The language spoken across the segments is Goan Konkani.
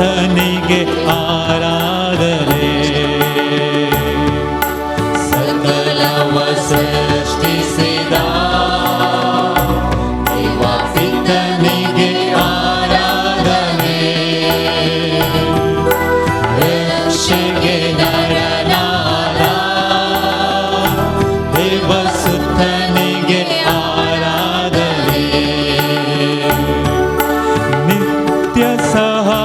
ಸುತನಿಗೆ ಆರಾಧನೆ. ಸಕಲವ ಸೃಷ್ಟಿಸಿದ ದೇವ ಪಿತನಿಗೆ ಆರಾಧನೆ. ರಕ್ಷೆಗೆ ನರನಾದ ದೇವಸುತನಿಗೆ ಆರಾಧನೆ. ನಿತ್ಯ ಸಹಾಯಕನೇ,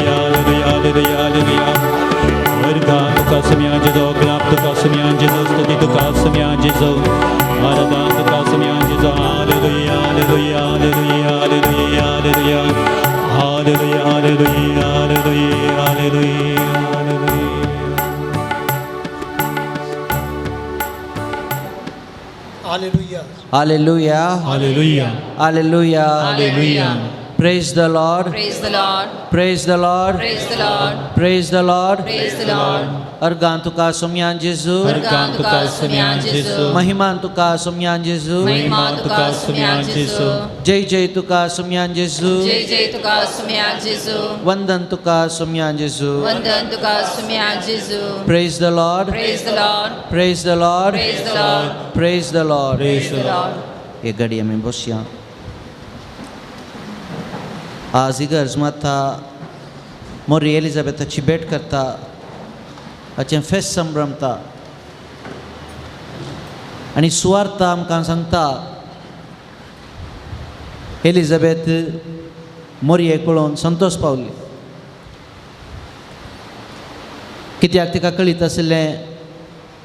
Hallelujah, hallelujah, hallelujah. वर्गान तुका सुम्या जेजो, ग्राप तुका सुम्या जेजो, स्तुती तुका सुम्या जेजो, आराधन तुका सुम्या Jeju. Hallelujah, hallelujah, hallelujah, hallelujah, hallelujah, hallelujah, hallelujah, hallelujah, hallelujah, hallelujah. Hallelujah. Hallelujah. Hallelujah. Hallelujah. Hallelujah. Praise the Lord. Praise the Lord. Praise the Lord. Praise the Lord. Praise the Lord. Praise the Lord. अर्गां तुका सोमयान जेजू. वर्गान तुका सुम्या जेजू, महिमान तुका सोमयान जेजू. महिमा तुका सुम्या जेजू. जय जय तुका सोमयान जेजू. जय जय तुका सुम्या जेजू. वंदन तुका सोमयान जेजू. वंदन तुका सुम्या जेजू. Praise the Lord. Praise the Lord. Praise the Lord. Praise the Lord. Praise the Lord. Praise the Lord. एक घडी आमी बसया. आज इगर्ज माता मोरी एलिजाबेथाची भेट करता, हाचें फेस्त संभ्रमता आनी सुवार्थ आमकां सांगता, एलिजाबेथ मोरयेक पळोवन संतोश पावली, कित्याक तिका कळीत आशिल्लें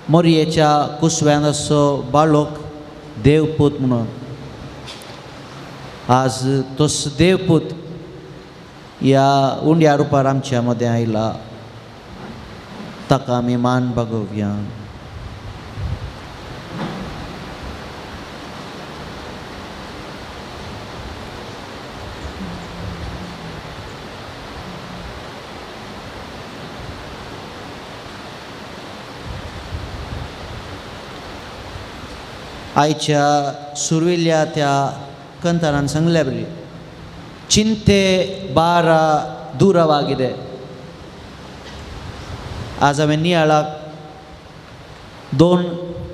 मोरयेच्या कुसव्यान असो बाळोक देवपूत म्हणून. आज तोच देवपूत ह्या उंड्या रुपार आमच्या मदें आयला, ताका आमी मान बागोवया. आयच्या सुरवेल्या त्या कंतारान सांगल्या बरी, चिंते बारा दूरवाಗಿದೆ. आज हांवें नियाळाक दोन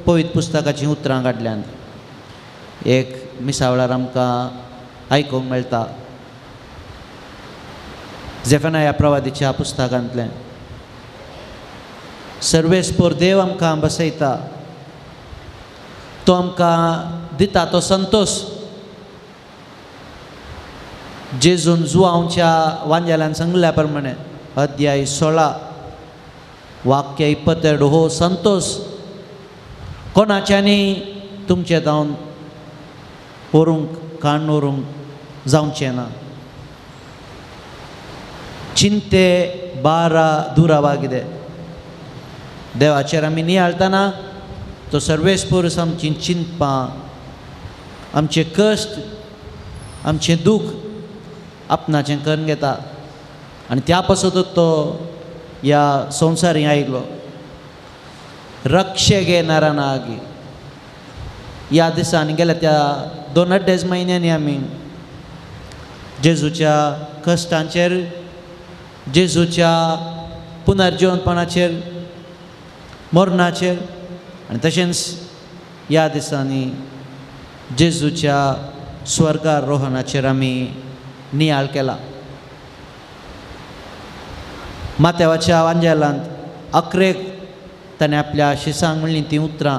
पवित्र पुस्तकाचीं उतरां काडल्यांत. एक मिसावळार आमकां आयकूंक मेळटा झेफनाया प्रवादीच्या पुस्तकांतलें, सर्वेस्पोर देव आमकां बसयता, तो आमकां दिता तो संतोश. जेजून जुआंवच्या वांजेल्यान सांगल्या प्रमाणे अध्याय 16 वाक्य 22, हो संतोश कोणाच्यांनी तुमचे जावन व्हरूंक काण व्हरूंक जावचें ना. चिंते बारा दुरावाಗಿದೆ. देवाचेर आमी नियाळतना तो सर्वेस्पुरूस आमची चिंतपां, आमचे कश्ट, आमचें दूख आपणाचें करून घेता आनी त्या पासतूच तो ह्या संवसारी आयलो. रक्षे नरनागी ह्या दिसांनी गेल्या त्या 2-2.5 म्हयन्यांनी आमी जेजूच्या कश्टांचेर, जेजूच्या पुनर्जिवनपणाचेर, मरणाचेर आनी तशेंच ह्या दिसांनी जेजूच्या स्वर्गारोहणाचेर आमी नियाळ केला. मातेवाच्या वांजेलांत अकरेक ताणें आपल्या शिसांक म्हणलीं तीं उतरां,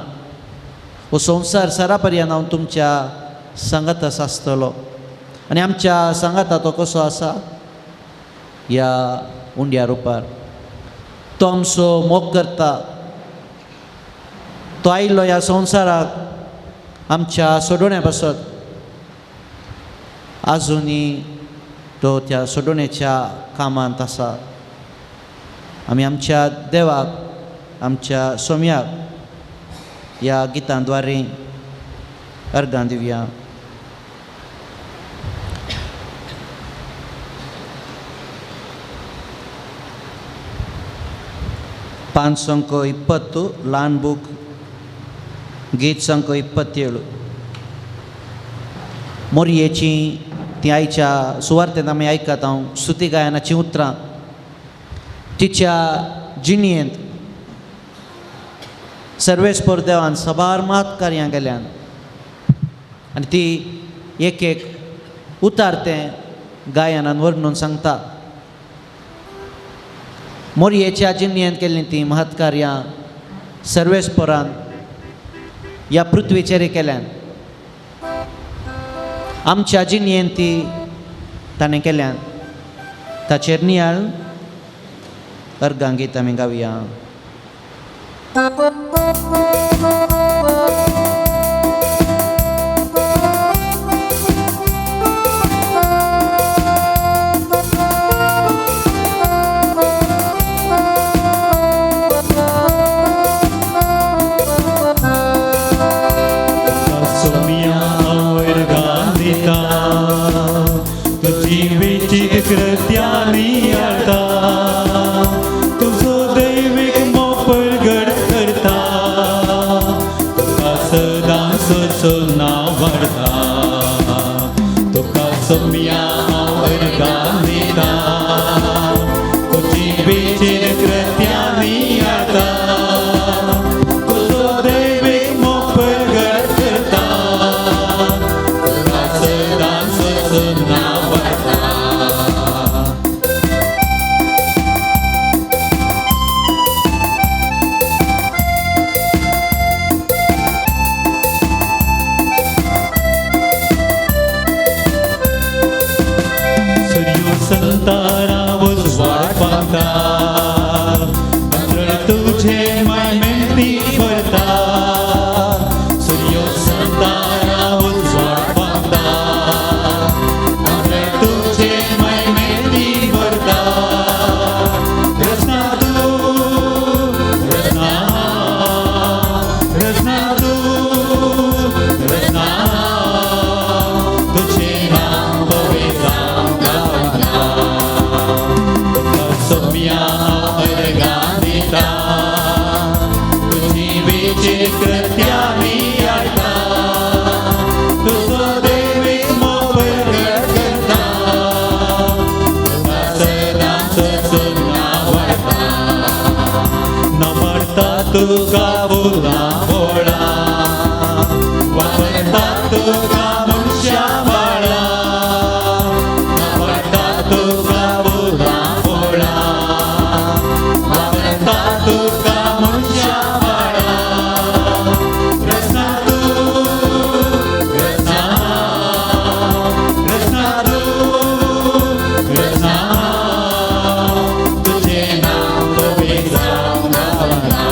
हो संवसार सरा पर्यंत हांव तुमच्या सांगातास आसतलो. आनी आमच्या सांगाता तो कसो आसा? ह्या उंड्या रुपार तो आमचो मोग करता. तो आयिल्लो ह्या संवसाराक आमच्या सोडोवण्या पासत, आजुनी तो त्या सोडोवण्याच्या कामांत आसा. आमी आमच्या देवाक, आमच्या सोम्याक ह्या गितांद्वारे अर्गां दिवया. पांच अंक 20, ल्हान बूक गीत संक 27. मोरयेची ती आयच्या सुवार्तेंत आमी आयकता हांव स्तुती गायनाचीं उतरां तिच्या जिणयेंत सर्वेस्पर देवान सबार मात कार्यां केल्यान आनी ती एक एक उतार तें गायनान वर्णून सांगता. मोरयेच्या जिणयेंत केल्लीं तीं महत् कार्यां सर्वेस्परान ह्या पृथ्वीचेर केल्यान, आमच्या जिणयेंत ती ताणें केल्यान. ताचेर नियाळ अर्गां गीत आमी गावया. तुझो दैवीक मोग परगट करता, तुका सदां सचो नांव वाडता, तुका सोम्या हांव अर्गां दिता, तुजी वेचीर कृत्यांनी आळता, तुजो दैवीक मोग परगट करता, तुका सदां सचो नांव वाडता. संतारा उजवाड पाता, अंतरण तुझे मायमेंती भरता, सूर्य संतारा उजवाड पाता, अंतरण तुझे मायमेंती भरता, रचना तू रचना, रचना तू रचना, तुझे नाम पवित्र सोम्या अर्गां दिता, तुजी वेचीर कृत्यांनी आळता, तुजो दैवीक मोग परगट करता, तुका सदां सचो नांव वाडता, नमळता तुका फुलां फळां, वापरता तुका मनशां बाळां, नमळता तुका फुलां फळां, वापरता तुका मनशां बाळां, रचना तूं रचना, रचना तूं रचना, तुझें नांव पवित्र जावंक गावना,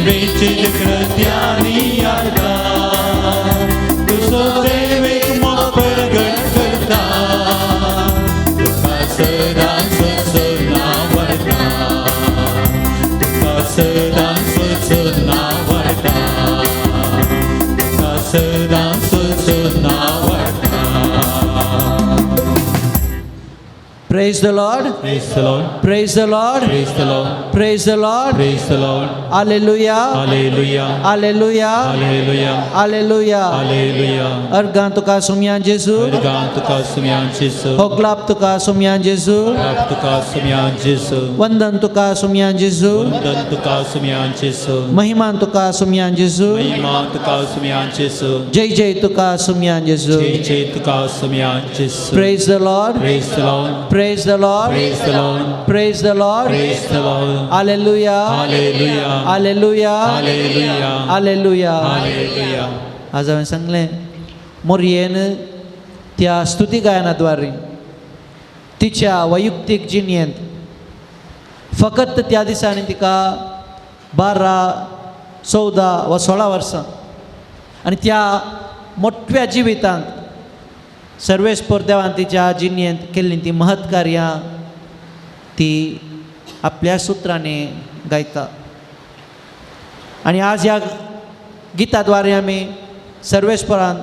वेंचील कृत्यांनी हाडटा तुजो देवेक मोग परगट करता तुका सदांच नांव तुका सदांच नांव तुका सदांच नांव. Praise the Lord. Praise the Lord. Praise the Lord. Praise the Lord. Praise the Lord. Praise the Lord. Hallelujah. Hallelujah. Hallelujah. Hallelujah. Hallelujah. Hallelujah. अर्गां तुका सुमयान जेजू. अर्गां तुका सुमयान जेजू. होगलाप तुका सुमयान जेजू. होगलाप तुका सुमयान जेजू. वंदन तुका सुमयान जेजू. वंदन तुका सुमयान जेजू. महिमा तुका सुमयान जेजू. महिमा तुका सुमयान जेजू. जय जय तुका सुमयान जेजू. जय जय तुका सुमयान जेजू. Praise the Lord. Praise the Lord. Praise the Lord. Praise the Lord. Praise the Lord. Praise the Lord. Hallelujah. Hallelujah. Hallelujah. Hallelujah. Hallelujah. Hallelujah. आज हांवें सांगलें मोरयेन त्या स्तुती गायनाद्वारे तिच्या वैयक्तीक जिणेंत फकत त्या दिसांनी तिका 12, 14 वा 16 वर्सां आनी त्या मोठ्या जिवितांत सर्वेस्पर देवान तिच्या जिणेंत केल्लीं तीं महत्कार्यां ती आपल्या सुत्रांनी गायता. आनी आज ह्या गिताद्वारे आमी सर्वेस्परान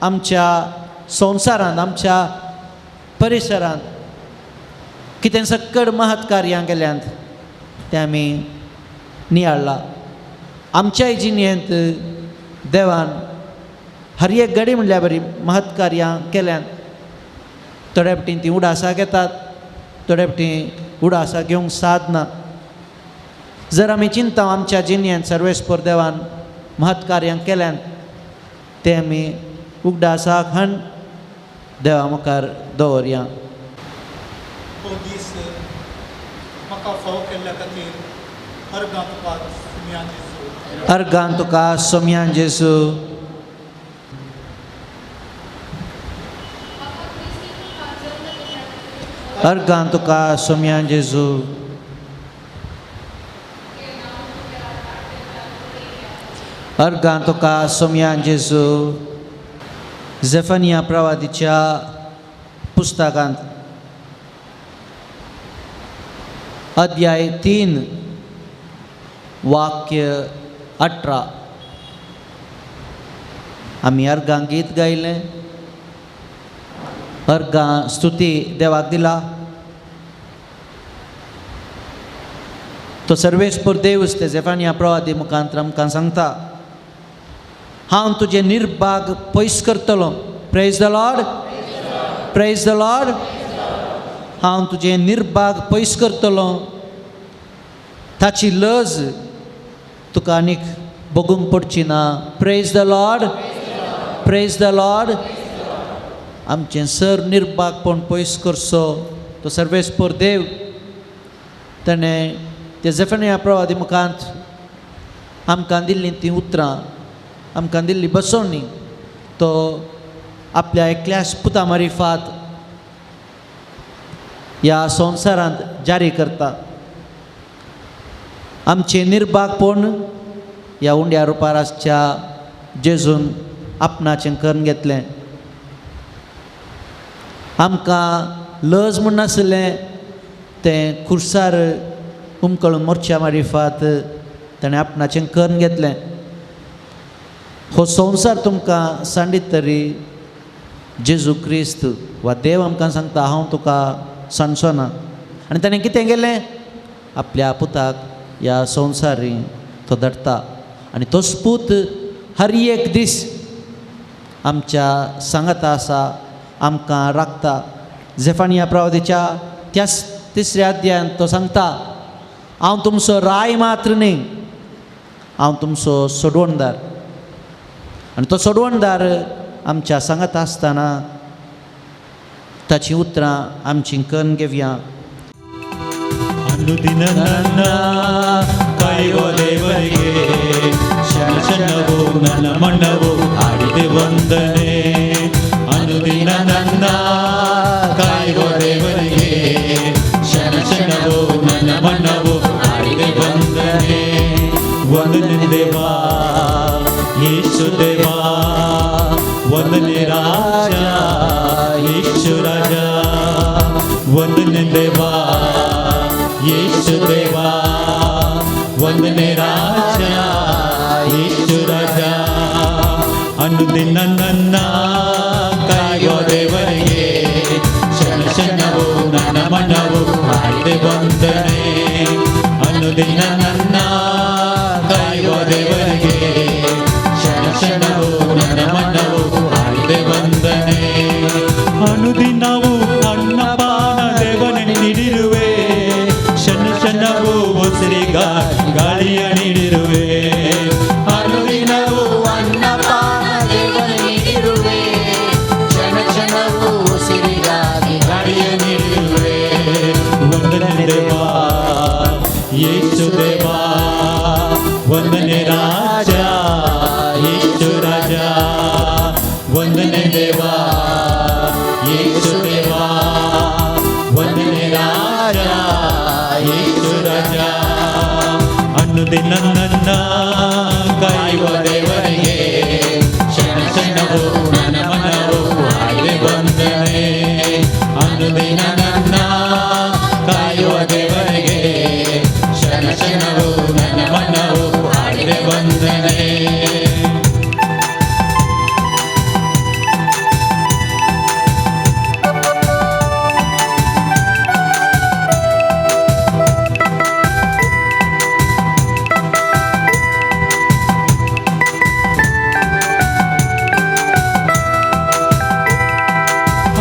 आमच्या संवसारांत आमच्या परिसरांत कितें सक्कड महत्कार्यां केल्यांत तें आमी नियाळ्ळां. आमच्याय जिणेंत देवान हर एक घडी म्हणल्यार बरी महत्कार्यां केल्यांत. थोड्या फावटीं तीं उडासाक येतात, थोड्या फावटीं उडासाक घेवंक साद ना. जर आमी चिंता आमच्या जिणेंत सर्वेस्पर देवान महत्कार्यां केल्यांत तें आमी उगडासाक हण देवा मुखार दवरया. हो दीस म्हाका फावो केल्ल्या खातीर अर्गां तुका सुमयान जेजू. अर्गां तुका सुमयान जेजू. अर्गां तुका सुमयान जेजू. अर्गां तुका सुमयान जेजू. झेफनिया प्रवादीच्या पुस्तकांत अध्याय 3 वाक्य 18 आमी अर्गां गीत गायलें, अर्गां स्तुती देवाक दिला. तो सर्वेस्पर देवूच ते झेफानिया प्रवादी मुखांत आमकां सांगता, हांव तुजें निर्भाग पयस करतलो. Praise the Lord. Praise the Lord. हांव तुजें निर्भाग पयस करतलो, ताची लज तुका आनीक भोगूंक पडची ना. Praise the Lord. Praise the Lord. आमचें सर निर्भागपण पयस करचो तो सर्वेस्पर देव ताणें ते झेफनिया प्रवादी मुखांत आमकां दिल्लीं तीं उतरां, आमकां दिल्ली बसवणी तो आपल्या एकल्याच पुता मारिफात ह्या संवसारांत जारी करता. आमचें निर्भागपण ह्या उंड्या रुपार आसच्या जेजून आपणाचें करून घेतलें. आमकां लज म्हूण नासलें तें खुर्सार उमकळून मोर्च्या मारिफात ताणें आपणाचें करून घेतलें. हो संवसार तुमकां सांडीत तरी जेजू क्रिस्त वा देव आमकां सांगता, हांव तुका सांडचो ना. आनी ताणें कितें केलें, आपल्या पुताक ह्या संवसारी तो धाडटा आनी तोच पूत हर एक दीस आमच्या सांगाता आसा, आमकां राखता. झेफानिया प्रवादीच्या त्याच 3ऱ्या अध्यायांत तो सांगता, हांव तुमचो राय मात्र न्ही, हांव तुमचो सोडवणदार. आनी तो सोडवणदार आमच्या सांगाता आसतना ताचीं उतरां आमचीं करून घेवया. ಅನುದಿನ ನನ್ನ ಕಾಯುವ ದೇವರಿಗೆ ಕ್ಷಣ ಕ್ಷಣವೂ ನನ್ನ ಮನವು ಹಾಡಿದೆ ವಂದನೆ. ಅನುದಿನ ನನ್ನ ಕಾಯುವ ದೇವರಿಗೆ ಕ್ಷಣ ಕ್ಷಣವೂ ನನ್ನ ಮನವು ಹಾಡಿದೆ ವಂದನೆ. ವಂದನೆ वंदने देवा येशू देवा वंदने राजा येशू राजा वंदने देवा येशू देवा वंदने राजा येशू राजा ಅನುದಿನ ನನ್ನ ಕಾಯುವ ದೇವರಿಗೆ ಕ್ಷಣ ಕ್ಷಣವೂ ನನ್ನ ಮನವು ಹಾಡಿದೆ ವಂದನೆ. ಅನುದಿನ ನನ್ನ ಕಾಯುವ ದೇವರಿಗೆ ಕ್ಷಣ ಕ್ಷಣವೂ ನನ್ನ ಮನವು ಹಾಡಿದೆ ವಂದನೆ. ಅನುದಿನವೂ ಅನ್ನಪಾನ ದೇವನೇ ನೀಡಿರುವೆ, ಕ್ಷಣ ಕ್ಷಣವೂ ಉಸಿರಿಗ ಗಾಳಿಯ ನೀಡಿರುವೆ. ಅನುದಿನವೂ ಅನ್ನಪಾನ ದೇವನೇ ನೀಡಿರುವೆ, ಕ್ಷಣ ಕ್ಷಣವೂ ಉಸಿರಿಗಾಗಿ ಗಾಳಿಯ ನೀಡಿರುವೆ. ವಂದನೆ ದೇವಾ ಯೇಸು ದೇವಾ ವಂದನೆ ರಾಜ ಯೇಸು ರಾಜ ವಂದನೆ ದೇವಾ ಯೇಸು ದೇವಾ ವಂದನೆ ರಾಜ ಯೇಸು ರಾಜ. ಅನುದಿನ ನನ್ನ ಕಾಯುವ ದೇವರಿಗೆ ಕ್ಷಣ ಕ್ಷಣವೂ ನನ್ನ ಮನವು ಹಾಡಿದೆ ವಂದನೆ. ಅನುದಿನ ನನ್ನ ಕಾಯುವ ದೇವರಿಗೆ ಕ್ಷಣ ಕ್ಷಣವೂ ನನ್ನ ಮನವು ಹಾಡಿದೆ ವಂದನೆ.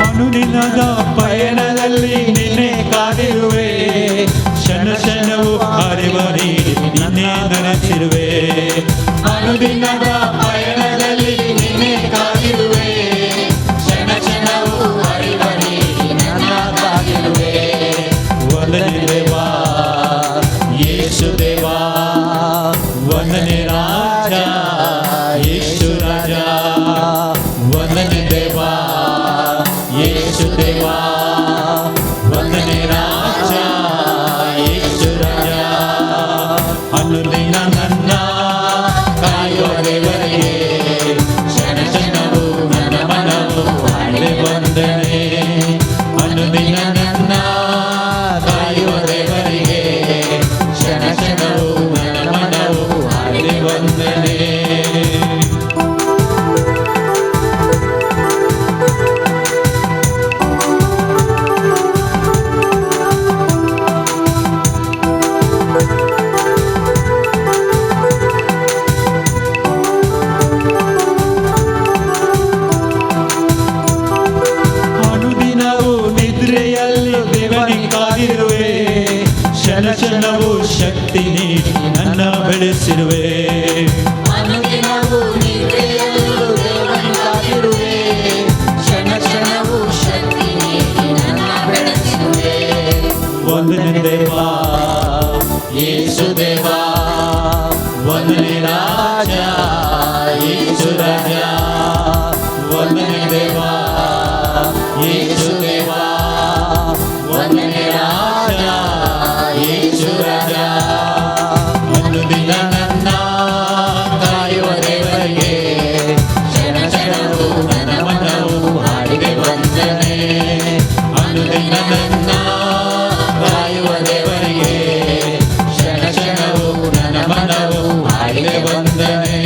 ಅನುದಿನದ ಪಯಣದಲ್ಲಿ ನಿನ್ನೆ ಕಾದಿರುವೆ, ಕ್ಷಣ ಕ್ಷಣವೂ ಅರಿವ ನೀಡಿ ನಿನ್ನೆ ನೆನೆಸಿರುವೆ. ಅನುದಿನದ ಪಯಣದಲ್ಲಿ ನಿನ್ನೆ ಕಾದಿರುವೆ, ಕ್ಷಣ ಕ್ಷಣವೂ ಅರಿವ ನೀಡಿ ನನ್ನ ಕಾದಿರುವೆ. ವಂದನೆ ದೇವಾ ಯೇಸು ದೇವಾ ವಂದನೆ ರಾಜ ಯೇಸು ರಾಜ ವಂದನೆ ದೇವಾ ಯೇಸು ದೇವಾ ವಂದನೆ ರಾಜ ಯೇಸು ರಾಜ. ಅನುದಿನ ನನ್ನ ಕಾಯುವ ದೇವರಿಗೆ ಕ್ಷಣ ಕ್ಷಣವೂ ನನ್ನ ಮನವು ಹಾಡಿದೆ ವಂದನೆ. ಅನುದಿನ ನನ್ನ ಕಾಯುವ ದೇವರಿಗೆ ಕ್ಷಣ ಕ್ಷಣವೂ ನನ್ನ ಮನವು ಹಾಡಿದೆ ವಂದನೆ. ಅನುದಿನವೂ ನಿದ್ರೆಯಲ್ಲಿ ದೇವನಿಗೆ ಕಾದಿರುವೆ, ಕ್ಷಣ ಕ್ಷಣವೂ ಶಕ್ತಿ ನೀಡಿ ನನ್ನ ಬೆಳೆಸಿರುವೆ. ಅನುದಿನವೂ ನಿದ್ರೆಯಲ್ಲೂ ದೇವನು ಕಾದಿರುವೆ, ಕ್ಷಣ ಕ್ಷಣವೂ ಶಕ್ತಿ ನೀಡಿ ನನ್ನ ಬೆಳೆಸಿರುವೆ. ವಂದನೆ ದೇವಾ ಯೇಸು ದೇವಾ ವಂದನೆ ರಾಜ ಯೇಸು ರಾಜ ವಂದನೆ ದೇವಾ ಯೇಸು ದೇವಾ ವಂದನೆ ರಾಜ ಯೇಸು ರಾಜ. ಅನುದಿನ ನನ್ನ ಕಾಯುವ ದೇವರಿಗೆ ಕ್ಷಣ ಕ್ಷಣವೂ ನನ್ನ ಮನವು ಹಾಡಿದೆ ವಂದನೆ. ಅನುದಿನ ನನ್ನ ಕಾಯುವ ದೇವರಿಗೆ ಕ್ಷಣ ಕ್ಷಣವೂ ನನ್ನ ಮನವು ಹಾಡಿದೆ ವಂದನೆ.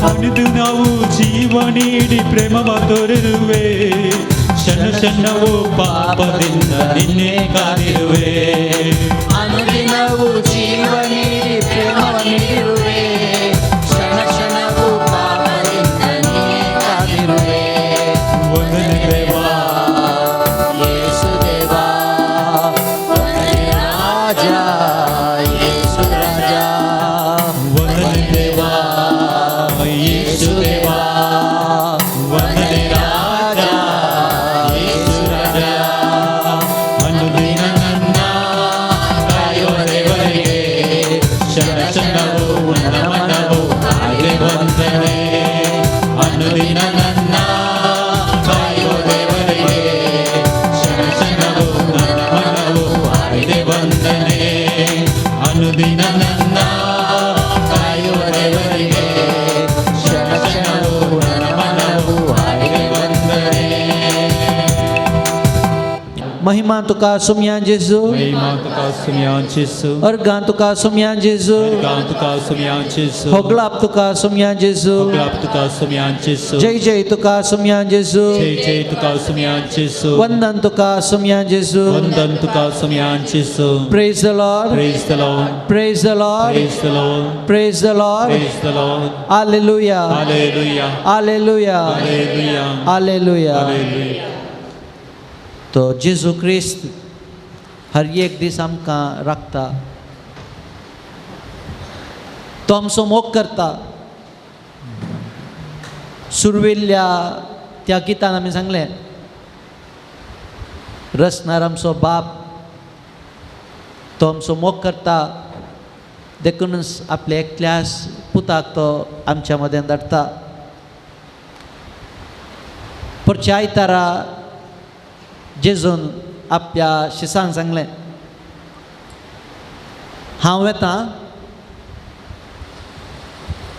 ಅನುದಿನವೂ ಜೀವ ನೀಡಿ ಪ್ರೇಮವ ತೋರಿರುವೆ, ಕ್ಷಣ ಕ್ಷಣವೂ ಪಾಪದಿಂದ ನಿನ್ನೆ ಕಾದಿರುವೆ. ಅನುದಿನವೂ ಜೀವ ನೀಡಿ ಪ್ರೇಮವ ನೀಡಿರುವೆ, ಕ್ಷಣ ಕ್ಷಣವೂ ಪಾಪದಿಂದ ನೀನೇ ಕಾದಿರುವೆ. ವಂದನೆ ದೇವಾ ಯೇಸು ದೇವಾ ವಂದನೆ ರಾಜ ಯೇಸು ರಾಜ ವಂದನೆ ದೇವಾ ಯೇಸು ದೇವಾ ವಂದನೆ ರಾಜ ಯೇಸು ರಾಜ. ಅನುದಿನ ನನ್ನ ವಂದನೆ. ಅನುದಿನ ನನ್ನ ಕಾಯುವ ದೇವರಿಗೆ ಕ್ಷಣ ಕ್ಷಣವೂ ನನ್ನ ಮನವು ಹಾಡಿದೆ ವಂದನೆ. महिमा तुका सुमयान जेजू. महिमा तुका सुमयान जेजू. अर्गां तुका सुमयान जेजू. अर्गां तुका सुमयान जेजू. होगलाप तुका सुमयान जेजू. होगलाप तुका सुमयान जेजू. जय जय तुका सुमयान जेजू. जय जय तुका सुमयान जेजू. वंदन तुका सुमयान जेजू. वंदन तुका सुमयान जेजू. Praise the Lord. Praise the Lord. Praise the Lord. Praise the Lord. Praise the Lord. Praise the Lord. Hallelujah. Hallelujah. Hallelujah. Hallelujah. Hallelujah. Hallelujah. तो जेजू क्रिस्त हर एक दीस आमकां राखता, तो आमचो मोग करता. सुरवेल्ल्या त्या गितान आमी सांगलें, रचणार आमचो बाप, तो आमचो मोग करता, देखूनच आपल्या एकल्याच पुताक तो आमच्या मदें धाडटा. परच्या आयतारा जेजून आपल्या शिसांक सांगलें, हांव वेतां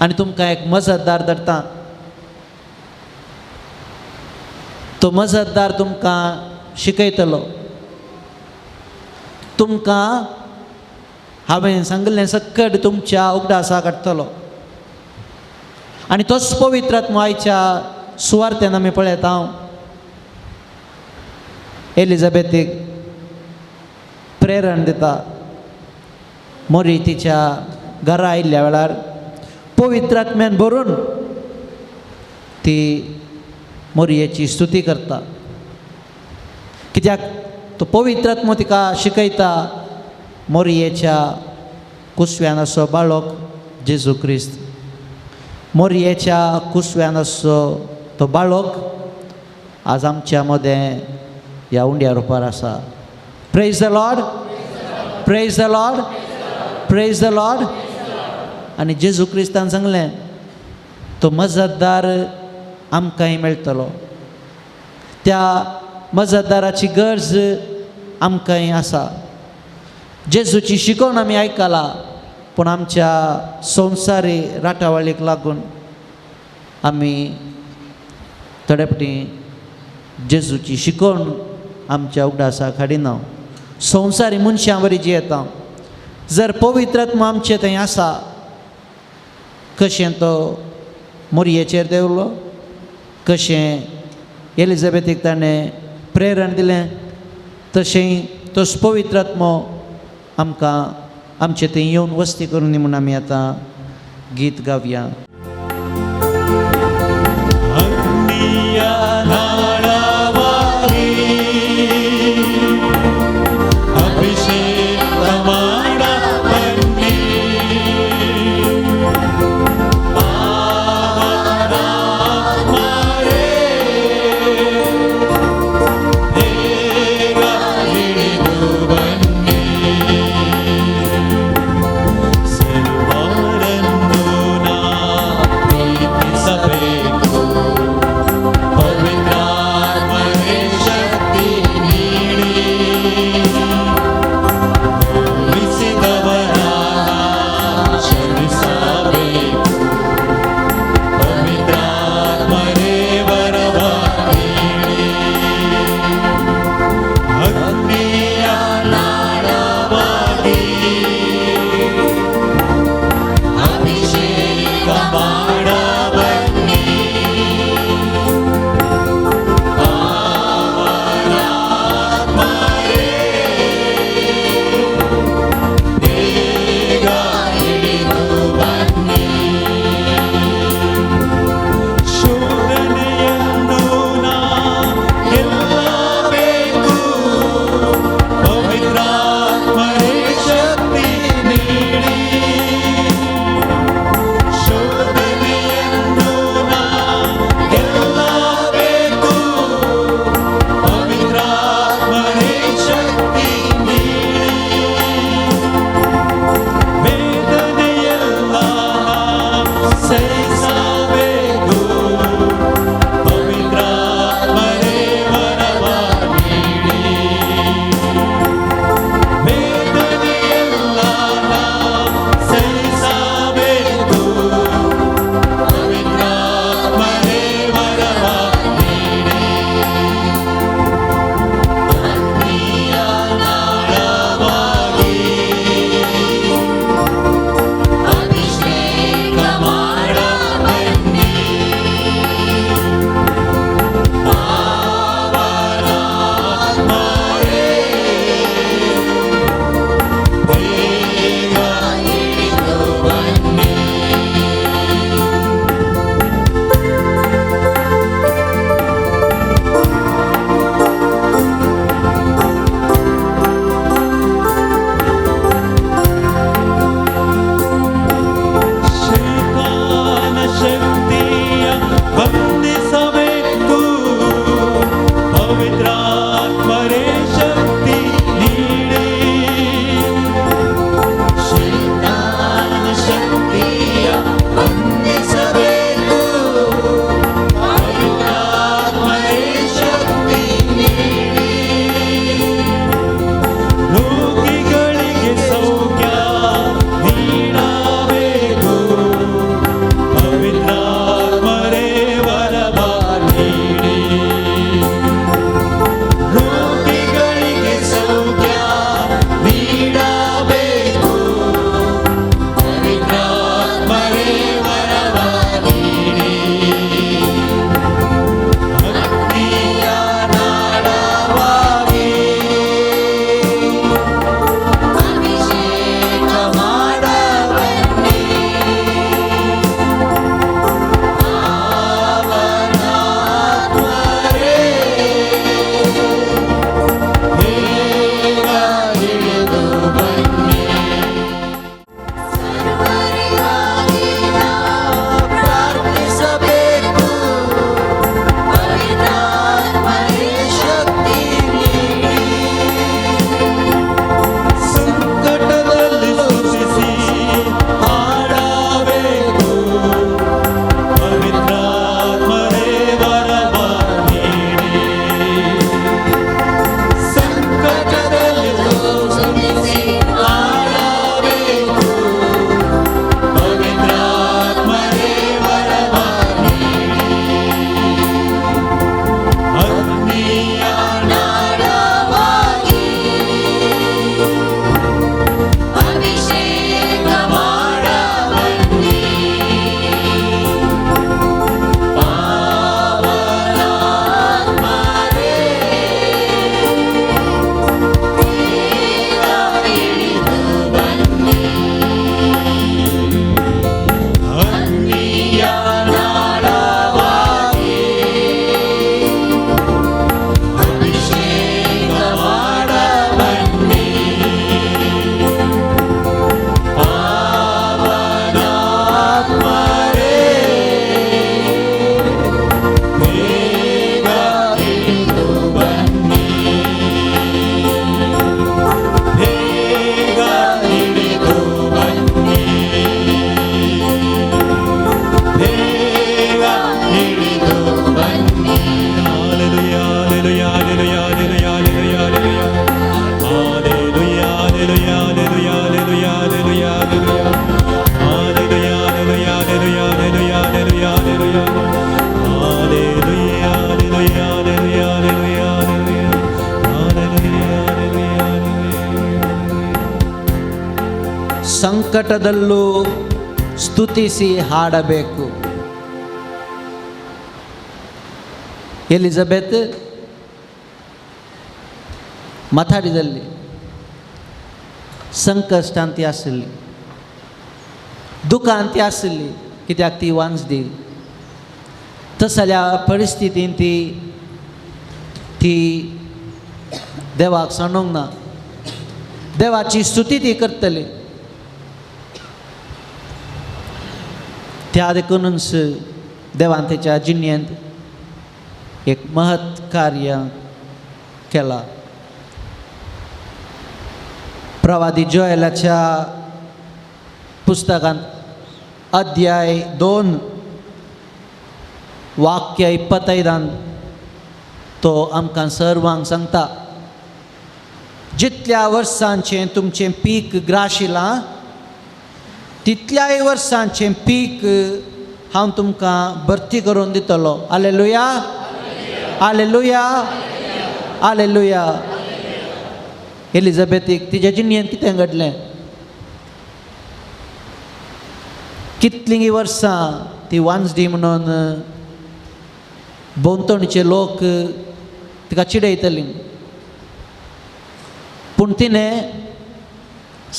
आनी तुमकां एक मजतदार धाडटा. तो मजतदार तुमकां शिकयतलो, तुमकां हांवें सांगिल्लें सकट तुमच्या उगडासा काडटलो. आनी तोच पवित्र आत्मो आयच्या सुवार्थेन आमी पळयता. हांव एलिझाबेथीक प्रेरण दिता. मोरी तिच्या घरा आयिल्ल्या वेळार पवित्र आत्म्यान भरून ती मोरयेची स्तुती करता, कित्याक तो पवित्र आत्मो तिका शिकयता मोरयेच्या कुसव्यान आसचो बाळक जेजू क्रिस्त, मोरयेच्या कुसव्यान आसचो तो बाळक आज आमच्या मदें ह्या उंड्या रुपार आसा. Praise the Lord. Praise the Lord. Praise the Lord. आनी जेजू क्रिस्तान सांगलें, तो मजतदार आमकांय मेळटलो, त्या मजतदाराची गरज आमकांय आसा. जेजूची शिकवण आमी आयकला, पूण आमच्या संवसारी राटावळीक लागून आमी थोडे फावटी जेजूची शिकवण आमच्या उगडासाक हाडिना. संवसारी मनशां वरी जियेता. जर पवित्र आत्मो आमचे थंय आसा, कशें तो मोरयेचेर देंवलो, कशें एलिझाबेथीक ताणें प्रेरण दिलें, तशें तोच पवित्र आत्मो आमकां आमचे थंय येवन वस्ती करून म्हूण आमी आतां गीत गावया. ಸರ್ವರನ್ನು ನಾ ಸಂಕಟದಲ್ಲೂ ಸ್ತುತಿಸಿ ಹಾಡಬೇಕು. ಎಲಿಜಬೆತ್ माथारी संकश्टांत ती आशिल्ली, दुखांत ती आशिल्ली, कित्याक ती वांजदी. तसल्या परिस्थितीन ती ती देवाक सांडूंक ना, देवाची स्तुती ती करतली. त्या देखूनच देवान तेच्या जिणेंत एक महत् कार्य केलां. प्रवादी जोएलाच्या पुस्तकांत अध्याय 2 वाक्य 25 तो आमकां सर्वांक सांगता, जितल्या वर्सांचें तुमचें पीक ग्राशिलां तितल्याय वर्सांचें पीक हांव तुमकां भरती करून दितलो. आलेलुया, आलेलुया, आलेलुया. एलिझाबेथीक तिच्या जिणेंत कितें घडलें? कितलीं वर्सां ती वांजडी म्हणून भोंवतणचे लोक तिका चिडयतली, पूण तिणें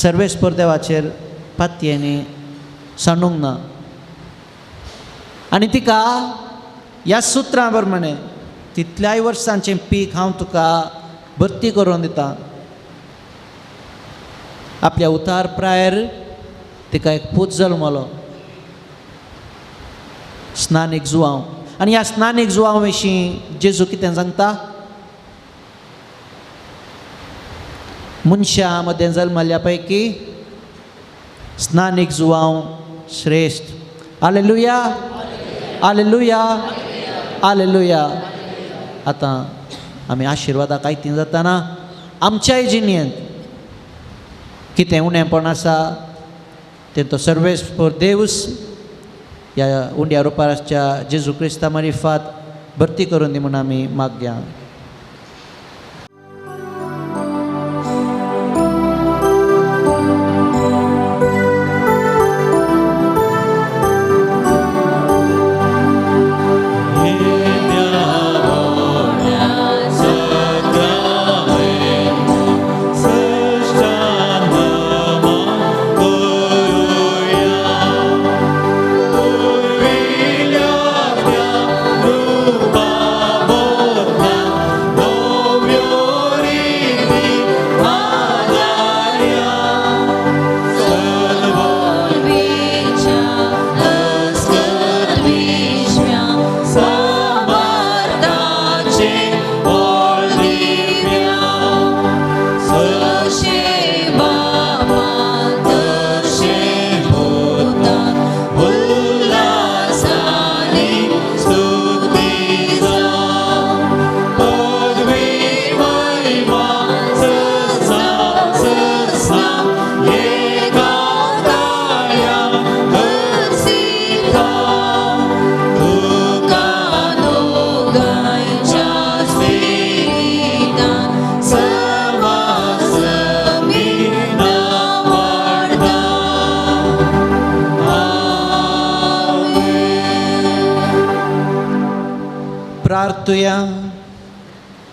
सर्वेस्पर देवाचेर पातयेंनी सांडूंक ना. आनी तिका ह्या सुत्रां प्रमाणें तितल्याय वर्सांचें पीक हांव तुका भरती करून दितां. आपल्या उतार प्रायर तिका एक पूत जल्मलो, स्नानीक जुवांव. आनी ह्या स्नानीक जुवांव विशीं जेजू कितें सांगता? मनशां मदें जल्मल्या पैकी स्नानीक जुवांव श्रेश्ठ. आलेलुया, आलेलुया, आलेलुया. आतां आमी आशिर्वादाक आयतीं जाताना आमच्याय जिणेंत कितें उणेपण आसा तें तो सर्वेस्पर देवूस ह्या उंड्या रुपार आसच्या जेजू क्रिस्ता मारिफात भरती करून दी म्हूण आमी मागया.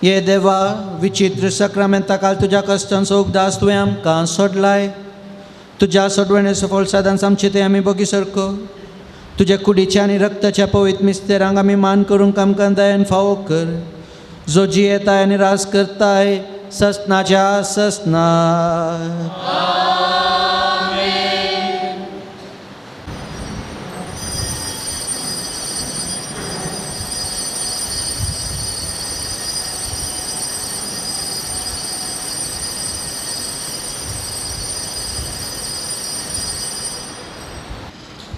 ये देवा विचित्र सक्रामेंता काल तुज्या कश्टांचो उगदास तुवें आमकां सोडलाय. तुज्या सोडवणेचो फळ सादांच आमचे ते आमी बोगी सारको तुज्या कुडीच्या आनी रक्ताच्या पवित्र मिस्तेरांक आमी मान करूंक आमकां दयान फावो कर, जो जियेताय आनी राज करताय ससनाच्या ससना.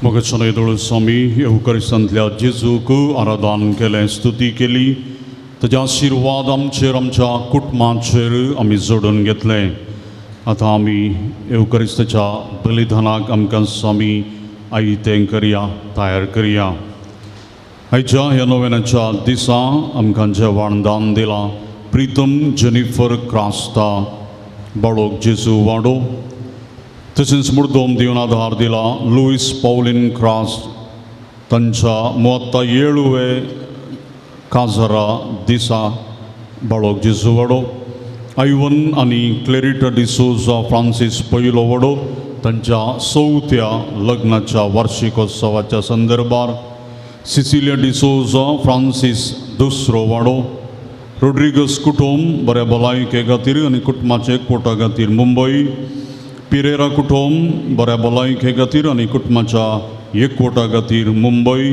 मोगेचो दोळ स्वामी येवकरिस्तांतल्या जेजूक आराधन केलें, स्तुती केली. ताजे आशिर्वाद आमचेर आमच्या कुटुंबाचेर आमी जोडून घेतले. आतां आमी येवकरिस्ताच्या बलिदानाक आमकां स्वामी आयतें करया, तयार करया. आयच्या ह्या नोवेनाच्या दिसा आमकां जेवण दान दिलां प्रितम जेनिफर क्रास्ता, बाळोक जेजू वाडो. तशेंच मुर्दोम दिवन आधार दिला लुईस पॉलिन क्रास तांच्या मुवत्ता येळुवे काजरा दिसा बाळोक जेजू वाडो आयवन आनी क्लेरिटा डिसोजा फ्रांसीस पयलो वडो तांच्या चवथ्या लग्नाच्या वार्षिकोत्सवाच्या संदर्भार सिसिलिया डिसोजा फ्रांसीस दुसरो वाडो रोड्रिगस कुटुंब बऱ्या भलायके खातीर आनी कुटुंबाचे एकवटा खातीर मुंबय पिरेरा कुटुंब बऱ्या भलायके खातीर आनी कुटुंबाच्या एकवटा खातीर मुंबय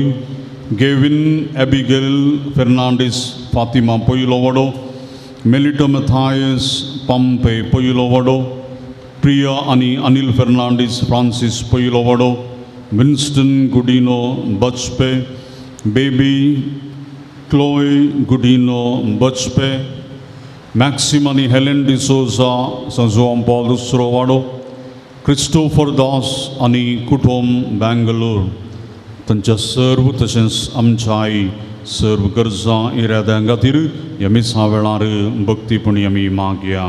गेविन एबिगेल फेर्नांडीस फातिमा पयलो वडो मेलिटो मथायस पंपे पयलो वडो प्रिया आनी अनिल फेर्नांडीस फ्रांसीस पयलो वडो विन्स्टन गुडिनो बचपे बेबी क्लोय गुडिनो बचपे मॅक्सिम आनी हेलेन डिसोजा संजुआं पॉल दुसरो वाडो क्रिस्टोफर दास आनी कुटुंब बँगलोर तांच्या सर्व तशेंच आमच्या आई सर्व गरजां इराद्यां खातीर ह्या मिसा वेळार भक्तीपणी आमी मागया.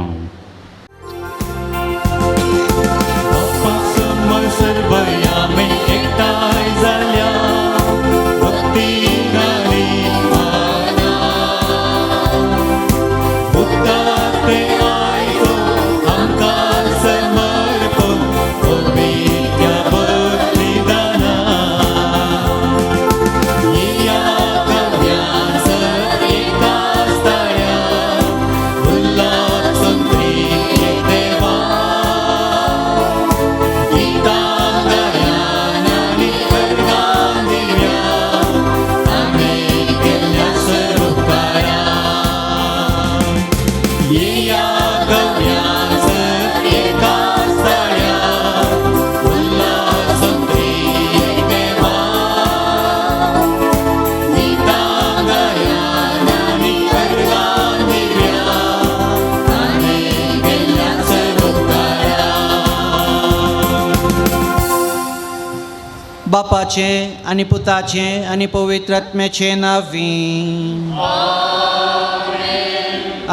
बापाचें आनी पुताचें आनी पवित्र आत्म्याचें नांवी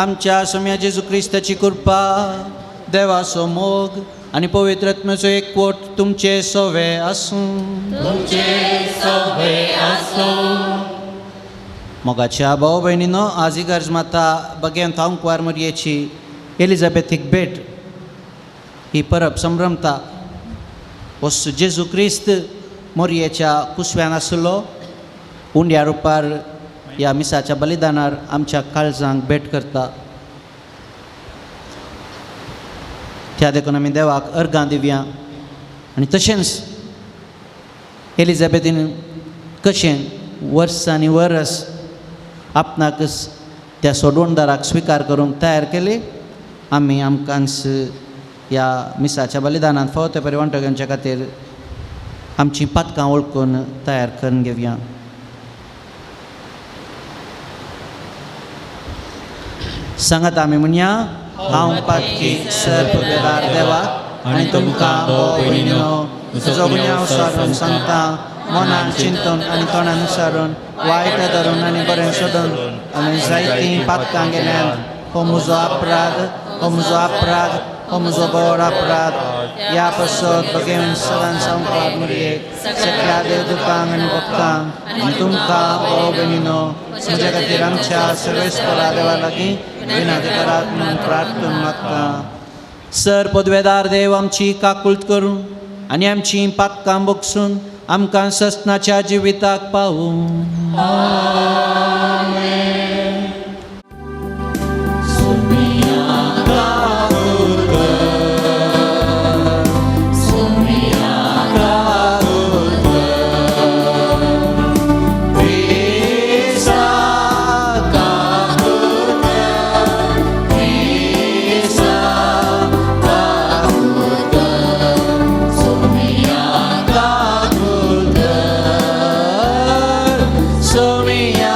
आमच्या सोम्या जेजू क्रिस्ताची कृपा देवाचो मोग आनी पवित्र आत्म्याचो एकवट तुमचे सोवे आसूं. मोगाच्या भाव भयणीनो आज इगर्ज माता बगेन थांकवार मरयेची एलिझाबेथीक भेट ही परब संभ्रमता. वस्तू जेजू क्रिस्त मोरयेच्या कुसव्यान आसलो उंड्या रुपार ह्या मिसाच्या बलिदानार आमच्या काळजांक भेट करता. त्या देखून आमी देवाक अर्गां दिवया आनी तशेंच एलिझाबेथीन कशें वर्स आनी वरस आपणाकच त्या सोडवणदाराक स्विकार करूंक तयार केली. आमी आमकांच ह्या मिसाच्या बलिदानान फावो ते परी वांटो घेवच्या खातीर आमची पातकां वळखून तयार करून घेवया. सांगात आमी म्हणया, हांव पातकी सर्वदार देवा आनी तुमकां भाव भयणीनो म्हजो गुन्यांव सारून सांगता, मनान चिंतून आनी तोंडान सारून वायट धरून आनी बरें सोदून आमी जायतीं पातकां गेल्यान. हो म्हजो अपराध, हो म्हजो अपराध, हो म्हजो व्हड अपराध. ह्या पासत बगेन सदां संवसार मुरयेक सगळ्या देवदूतांक आनी भक्तांक आनी तुमकां भाव भयणीनो म्हज्या खातीर आमच्या सर्वेस्परा देवा लागीं विनंती करात म्हणून प्रार्थना मागता. सर पदवेदार देव आमची काकूळत करूं आनी आमची पातकां बगसून आमकां ससनाच्या जिविताक पावूं. Somiya.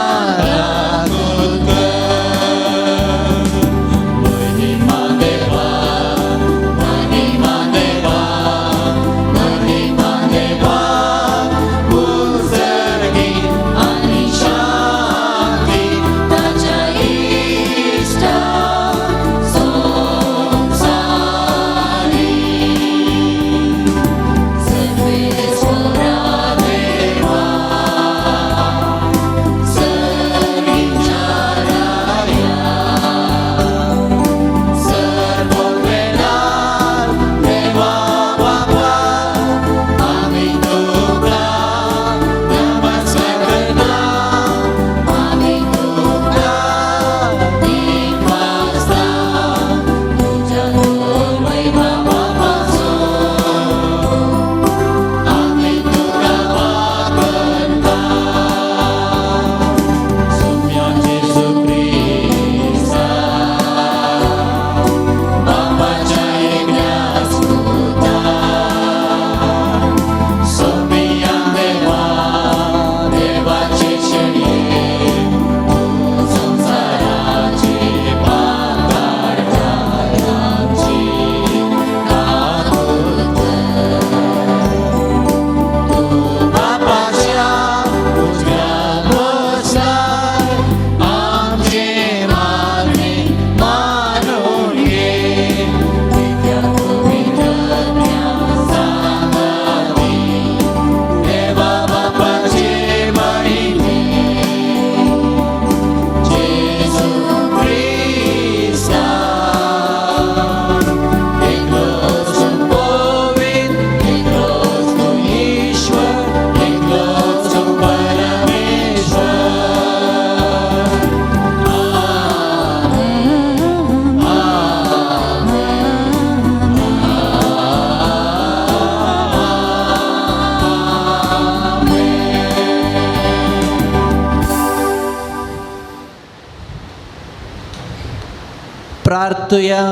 प्रार्थुया.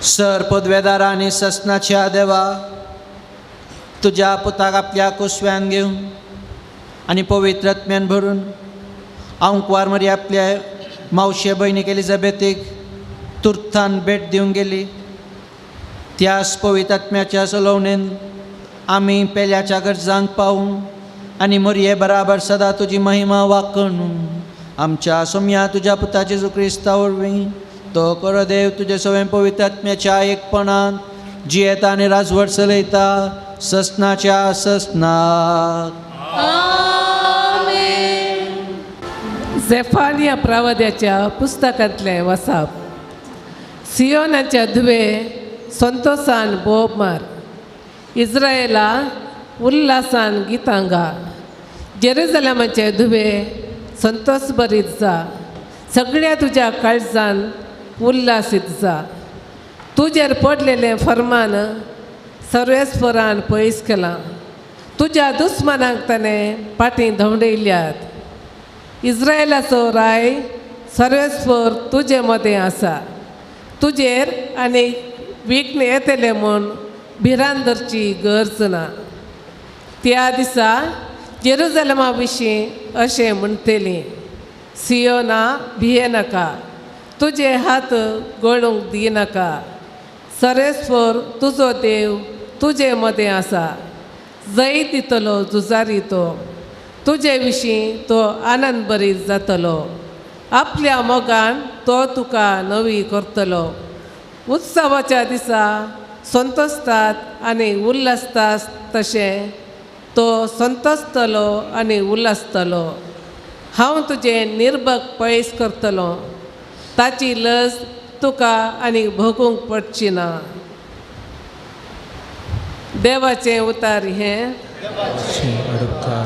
सर पदवेदारा आनी ससनाच्या देवा, तुज्या पुताक आपल्या कुसव्यान घेवन आनी पवित्र आत्म्यान भरून आंकवार मरी आपल्या मावशे भयणीक एलिझाबेथीक तुर्तान भेट दिवंक गेली. त्याच पवित्र आत्म्याच्या सलोवणेन आमी पेल्याच्या गरजांक पावूं आनी मरये बराबर सदां तुजी महिमा वाकण आमच्या सोम्या तुज्या पुता जेजू क्रिस्ता वरवीं तो करो देव तुजे सवें पवित्र आत्म्याच्या एकपणान जियेता आनी राजवट चलयता ससनाच्या ससनाक. झेफानिया प्रवाद्याच्या पुस्तकांतलें वसाप. सियोनाच्या धुवे संतोषान बोब मार, इस्रायला उल्हासान गितां गा, जेरुजलमाचे धुवे संतोष बरीत जा, सगळ्या तुज्या काळजान उल्हासीत जा. तुजेर पडलेलें फर्मान सर्वेस्परान पयस केलां, तुज्या दुस्मानाक ताणें फाटीं धांवडयल्यात. इस्रायलाचो राय सर्वेस्पर तुजे मदें आसा, तुजेर आनी विघ्न येतलें म्हूण भिरांत धरची गरज ना. त्या दिसा जेरुजलमा विशीं अशें म्हणटलीं, सियोना भियेनाका, तुजे हात गळूंक दिनाका, सर्वेस्पर तुजो देव तुजे मदें आसा, जैत दितलो झुजारी तो, तुजे विशीं तो आनंद बरीत जातलो, आपल्या मोगान तो तुका नवी करतलो. उत्सवाच्या दिसा संतोषतात आनी उल्हासतात तशें तो संतोषतलो आनी उल्हासतलो. हांव तुजें निर्भग पयस करतलो, ताची लज तुका आनी भोगूंक पडची ना. देवाचें उतार हें. उल्हासान भरता.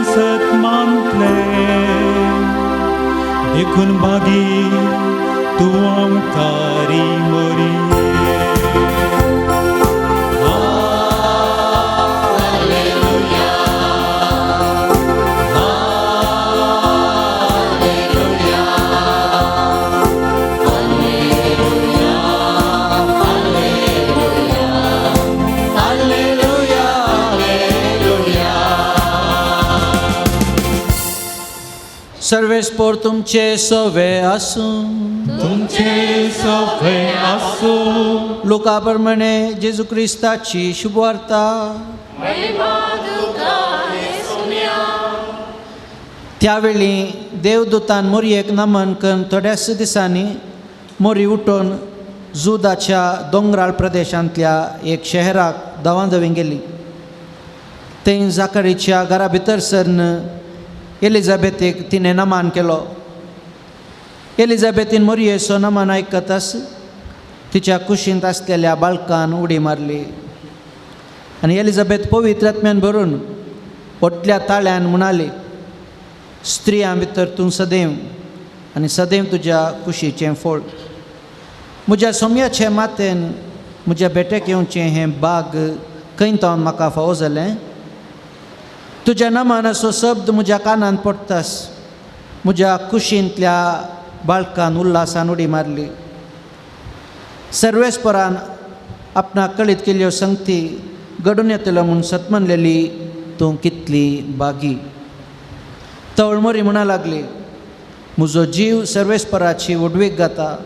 सत मानतलें देखून बागी तूं आमकारी मोरी. सर्वेस्पोर तुमचे सवे आसूं. तुमचे सवे आसूं. लुका प्रमाणे जेजू क्रिस्ताची शुभवार्ता. त्यावेळी देवदूतान मोरयेक नमन करून थोड्याच दिसांनी मोरी उठून जुदाच्या दोंगराळ प्रदेशांतल्या एक शहराक दवांदवी गेली. थंय जाकारीच्या घरा भितर सरन एलिझाबेथीक तिणें नमान केलो. एलिझाबेथीन मोरयेचो नमान आयकताच तिच्या कुशींत आसलेल्या बाळकान उडी मारली आनी एलिझाबेथ पवित्र आत्म्यान भरून व्हडल्या ताळ्यान म्हणाली, स्त्रियां भितर तूं सदैव आनी सदैव तुज्या कुशीचें फळ. म्हज्या सोम्याचे मातेन म्हज्या भेटेक येवचें हें बाग खंय तावन म्हाका फावो जालें? तुज्या नमानाचो शब्द म्हज्या कानांत पडटास म्हज्या कुशींतल्या बाळकान उल्हासान उडी मारली. सर्वेस्परान आपणाक कळीत केल्ल्यो संगती घडून येतलो म्हूण सतमनलेली तूं कितली बागी. तवळमोरी म्हणा लागली, म्हजो जीव सर्वेस्पराची व्हडवीक गाता,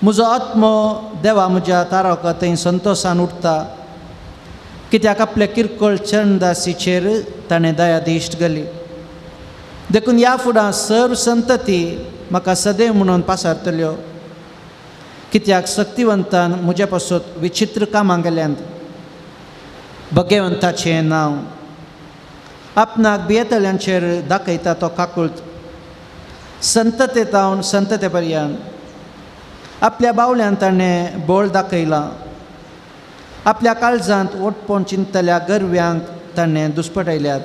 म्हजो आत्मो देवा म्हज्या तारका थंय संतोसान उठता, कित्याक आपल्या किरकोळ चरणदासीचेर ताणें दयादिश्ट घाली. देखून ह्या फुडां सर्व संतती म्हाका सदैव म्हणून पासारतल्यो, कित्याक शक्तिवंतान म्हज्या पासत विचित्र कामां गेल्यांत. भगवंताचें नांव आपणाक भियेतल्यांचेर दाखयता तो काकूळत, संतते तावन संतते पर्यंत आपल्या बावल्यान ताणें बळ दाखयलां. आपल्या काळजांत ओटपोण चिंतल्या गरव्यांक ताणें दुस्पटयल्यात.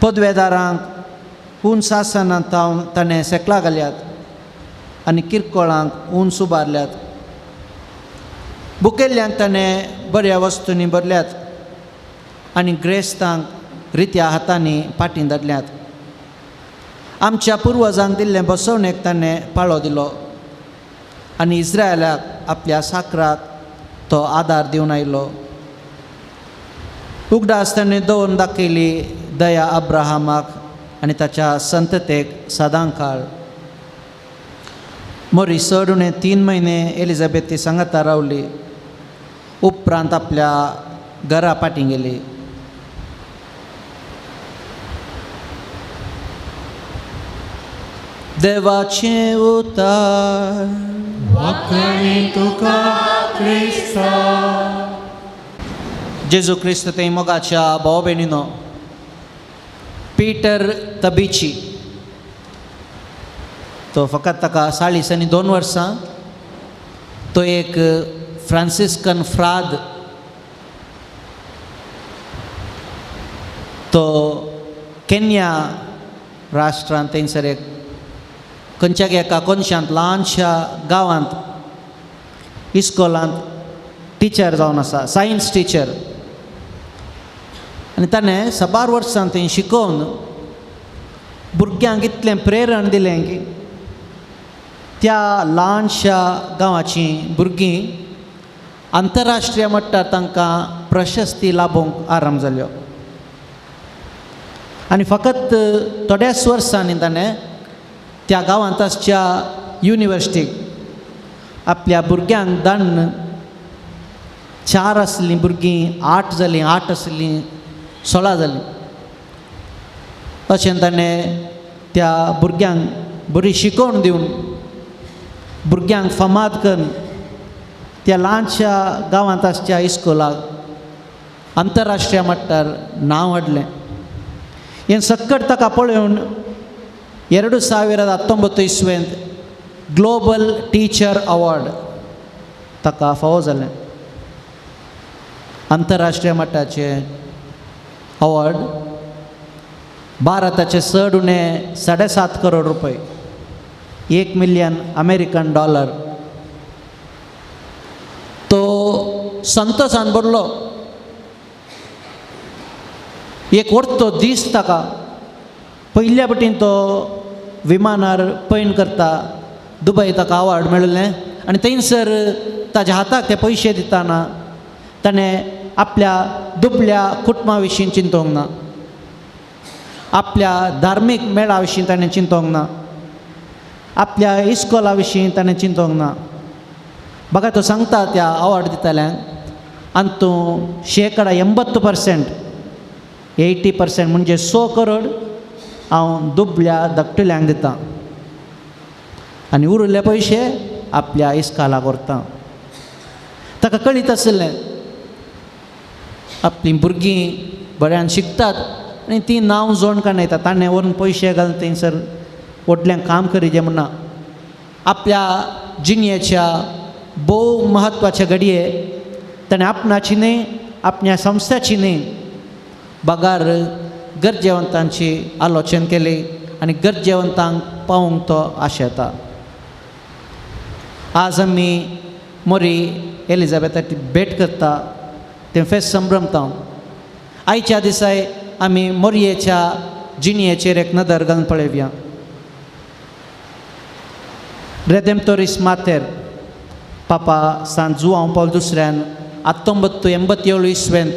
पदवेदारांक उंच आसनां तावन ताणें सेकला घाल्यात आनी किरकोळांक उंच उबारल्यात. बुकेल्ल्यांक ताणें बऱ्या वस्तूंनी भरल्यात आनी ग्रेस्तांक रित्या हातांनी फाटीं धाडल्यात. आमच्या पुर्वजांक दिल्लें बसवणेक ताणें पाळो दिलो आनी इस्रायलाक आपल्या साकराक तो आदार दिवन आयलो. उगडास ताणें दवरून दाखयली दया अब्राहमाक आनी ताच्या संततेक सदां काळ. मोरी चड उणें 3 म्हयने एलिझाबेथी सांगाता रावली. उपरांत आपल्या घरा फाटीं गेली. देवाचें उतार. वाकणी तुका क्रिस्ता. जेजू क्रिस्त ते मोगाच्या भाव भयणीनो, पीटर तबीची तो फकत ताका 40 आनी 2 वर्सां, तो एक फ्रांसिस्कन फ्राद, तो केन्या राष्ट्रांत थंयसर एक खंयच्या एका कोनशांत ल्हानशा गांवांत इस्कोलांत टिचर जावन आसा, सायन्स टिचर. आनी ताणें साबार वर्सां थंय शिकोवन भुरग्यांक इतलें प्रेरण दिलें की त्या ल्हानशा गांवाचीं भुरगीं आंतरराष्ट्रीय मट्टार तांकां प्रशस्ती लाभोवंक आरंभ जाल्यो. आनी फकत थोड्याच वर्सांनी ताणें त्या गांवांत आसच्या युनिवर्सिटीक आपल्या भुरग्यांक धाडून 4 आसलीं भुरगीं 8 जालीं, 8 आसलीं 16 जालीं. अशें ताणें त्या भुरग्यांक बरी शिकोवण दिवन भुरग्यांक फामाद करून त्या ल्हानशा गांवांत आसच्या इस्कोलाक आंतरराष्ट्रीय मट्टार नांव हाडलें. हें सक्कट ताका पळोवन 2019 इस्वेंत ग्लोबल टिचर अवॉर्ड ताका फावो जालें. आंतरराष्ट्रीय मट्टाचें अवॉर्ड भारताचे चड उणें 7.5 करोड रुपये, 1 मिलियन अमेरिकन डॉलर। तो संतोषान भरलो। एक वरतो दीस ताका पयल्या पटीन तो विमानार पयण करता, दुबय ताका अवॉर्ड मेळिल्लें आनी थंयसर ताज्या हाताक ते पयशे दितना ताणें आपल्या दुबल्या कुटुंबा विशीं चिंतूंक ना, आपल्या धार्मीक मेळा विशीं ताणें चिंतूंक ना, आपल्या इस्कोला विशीं ताणें चिंतूंक ना। बघा तो सांगता त्या अवॉर्ड दितल्यांक आनी तूं 80%, 80% म्हणजे 100 करोड हांव दुबल्या धाकटुल्यांक दितां आनी उरिल्ले पयशे आपल्या इस्कालाक व्हरता। ताका कळीत आशिल्लें आपलीं भुरगीं बऱ्यान शिकतात आनी तीं नांव जोण काडून येता, ताणें व्हरून पयशे घालून थंयसर व्हडलें काम करीजें म्हणना। आपल्या जिणेच्या भोव म्हत्वाच्या घडये ताणें आपणाची न्हय, आपल्या संस्थाची न्हय, बगार गरजेवंतांची आलोचन केली आनी गरजेवंतांक पावोवंक तो आशेता। आज आमी मोरी एलिजाबेथाची भेट करता तें फेस्त संभ्रमता। आयच्या दिसाय आमी मोरयेच्या जिणयेचेर एक नदर घालून पळोवया। रेदेमतोरीस मातेर पापा सांत जुआंव पावल दुसऱ्यान 1987 इसवेंत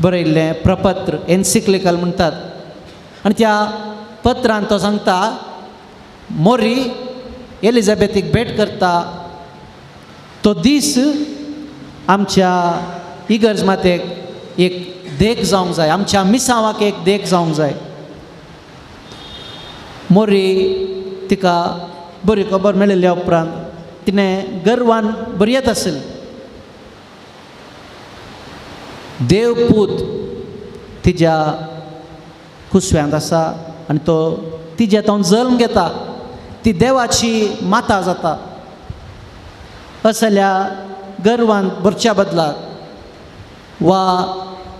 बरयल्लें प्रपत्र, एन्सिक्लिकल म्हणटात, आनी त्या पत्रान तो सांगता मोरी एलिजाबेथीक भेट करता तो दीस आमच्या इगर्ज मातेक एक देख जावंक जाय, आमच्या मिसांवाक एक देख जावंक जाय। मोरी तिका बरी खबर मेळिल्ल्या उपरांत तिणें गर्वान बरयत आशिल्लें, देवपूत तिज्या कुसव्यांत आसा आनी तो तिज्या तो जल्म घेता, ती देवाची माता जाता। असल्या गर्वान भरच्या बदलाक वा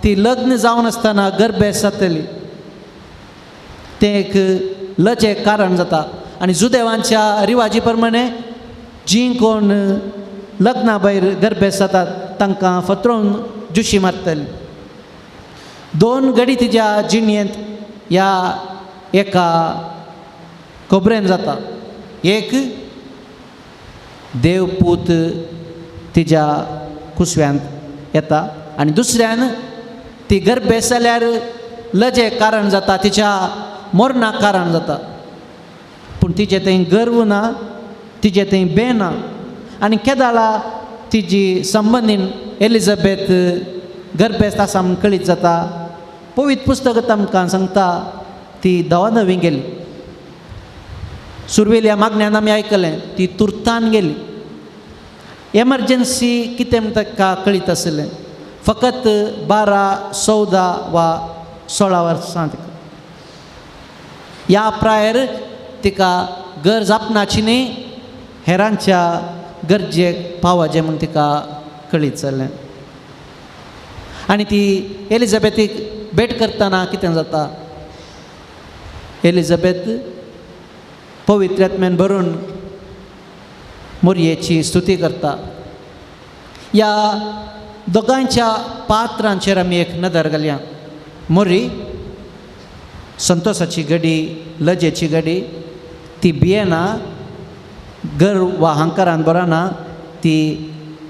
ती लग्न जावन आसतना गर्भेस्त जातली तें एक लजेक कारण जाता। आनी जुदेवांच्या रिवाजी प्रमाणे जीं कोण लग्ना भायर गर्भेस्त जातात तांकां फतरोवन जुशी मारतली। 2 घडी तिज्या जिणेंत ह्या एका खबरेन जाता। एक देवपूत तिज्या कुसव्यांत येता आनी दुसऱ्यान ती गर्भेस्त जाल्यार लजेक कारण जाता, तिच्या मरणाक कारण जाता। पूण तिचें थंय गर्व ना, तिचें थंय बे ना। आनी केदाळा तिजी संबंदीन एलिजाबेथ गर्भेस्त आसा म्हूण कळीत जाता। पवित्र पुस्तक आमकां सांगता ती दवानवी गेली। सुरवेल्या मागण्यान आमी आयकलें ती तुर्तान गेली। एमर्जन्सी कितें म्हणटा ताका कळीत आशिल्लें, फकत 12, 14 वा 16 वर्सां तिका। ह्या प्रायर तिका गरज आपणाची न्ही हेरांच्या गरजेक पावचें म्हूण तिका कळीत जालें। आनी ती एलिजाबेथीक भेट करतना कितें जाता, एलिजाबेथ पवित्र आत्म्यान भरून मोरयेची स्तुती करता। ह्या दोगांच्या पात्रांचेर आमी एक नदर घालया। मोरी संतोषाची घडी, लजेची घडी, ती भियेना, गर्व वा अहंकारान बरना, ती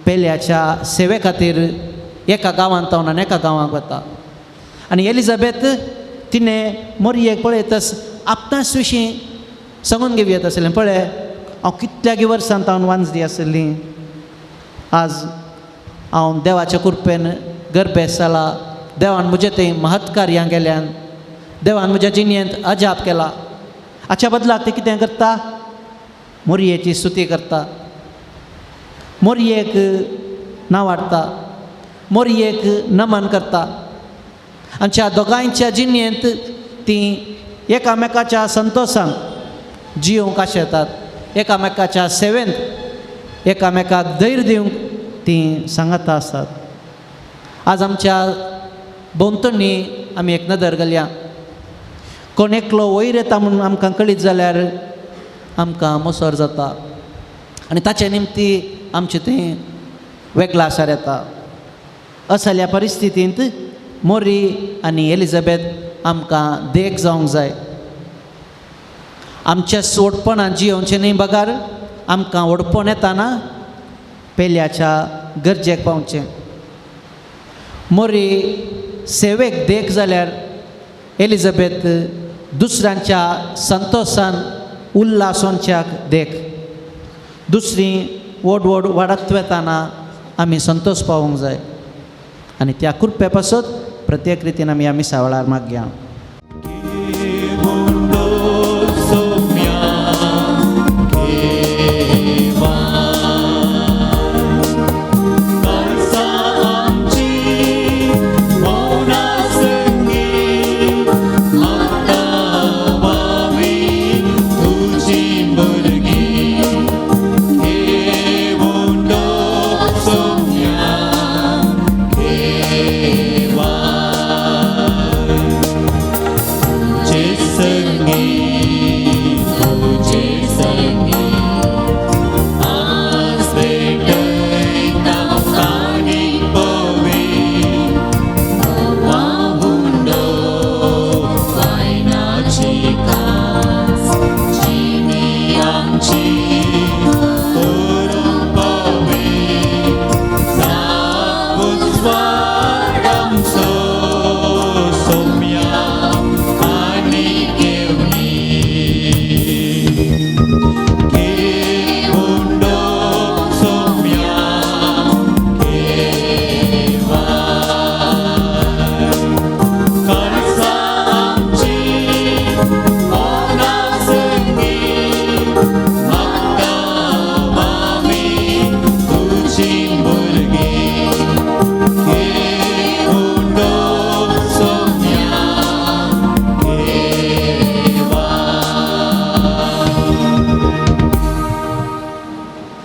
पेल्याच्या सेवे खातीर एका गांवांत तावन आनी एका गांवांत वता। आनी एलिजाबेथ तिणें मोरयेक पळयतच आपणास विशीं सांगून घेवया आसलें, पळय हांव कितल्यागी वर्सां तावन वांजली आसली, आज हांव देवाच्या कृपेन गर्भेस्त जाला, देवान म्हजे थंय महत्कार्यां केल्यान, देवान म्हज्या जिणेंत अजाप केला। हाच्या बदलाक ती कितें करता, मोरयेची स्तुती करता, मोरयेक नांव हाडटा, मोरयेक नमन करता। आमच्या दोगांयच्या जिणेंत तीं एकामेकाच्या संतोशान जियोंक आशेतात, एकामेकाच्या सेवेंत एकामेकाक धैर्य दिवंक तीं सांगाता आसतात। आज आमच्या भोंवतणी आमी एक नदर घालया। कोण एकलो वयर येता म्हूण आमकां कळीत जाल्यार आमकां मोसर जाता आनी ताचे निमती आमचें तें वेगळा आसार येता. असल्या परिस्थितींत मोरी आनी एलिझाबेथ आमकां देख जावंक जाय. आमच्या सोडपणान जियोवचें न्ही बगार आमकां व्हडपण येताना पेल्याच्या गरजेक पावचें. मोरी सेवेक देख जाल्यार एलिझाबेथ दुसऱ्यांच्या संतोशान उल्हासोनच्याक देख. दुसरी व्हड व्हड वाडत वेताना आमी संतोष पावूंक जाय आनी त्या कृपे पासत प्रत्येक रितीन आमी ह्या मिसा वेळार मागया.